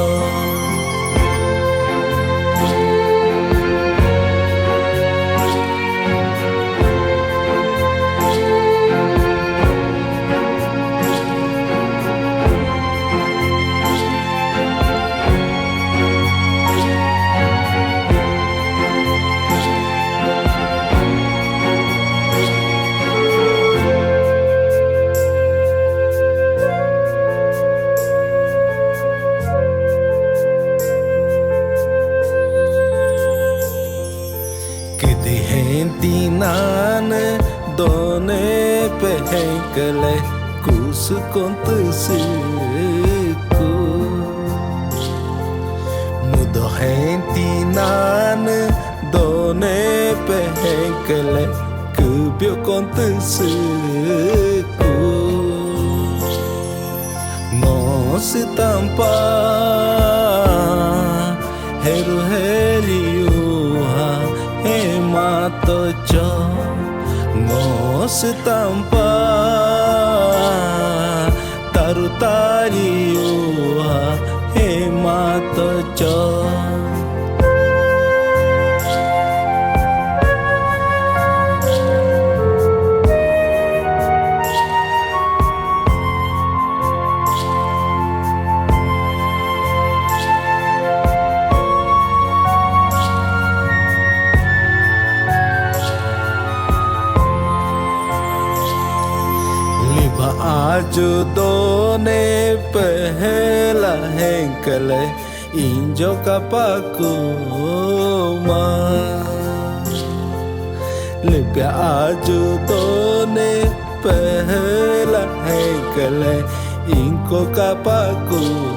Kidi henti nane done pe henkele kusu kontu siku. Mudo henti nane done pe henkele kubio kontu siku. Ngos tampa heru heliuha hemato cho. Ngos tampa taru tariuha hemato cho. Liba aju done pehela henkele injo kapakuma. Lepia aju done pehela henkele inko kapakuma.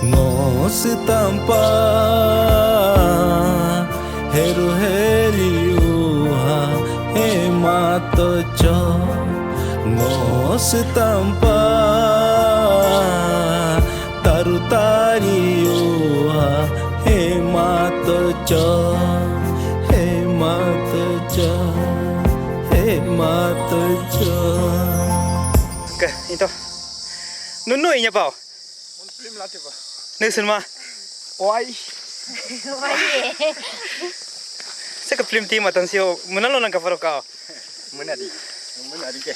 Ngos tampa heru heliuha hemato cho. Ngos tampa taru tariuha hemato cho. Hemato cho. Hemato cho. Oke, itu. Nunu inya pau. Film lati pa. Ni sinma. Oi. Oi. Seka film ti matan sio. Munalo nang kafaro kau. Muna di. Muna di ke.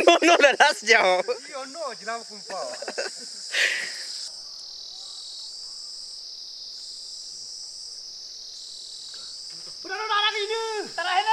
No, no, la las jao. Yo no, jilama kumpa. Udah, udah, udah, ini. Terakhir.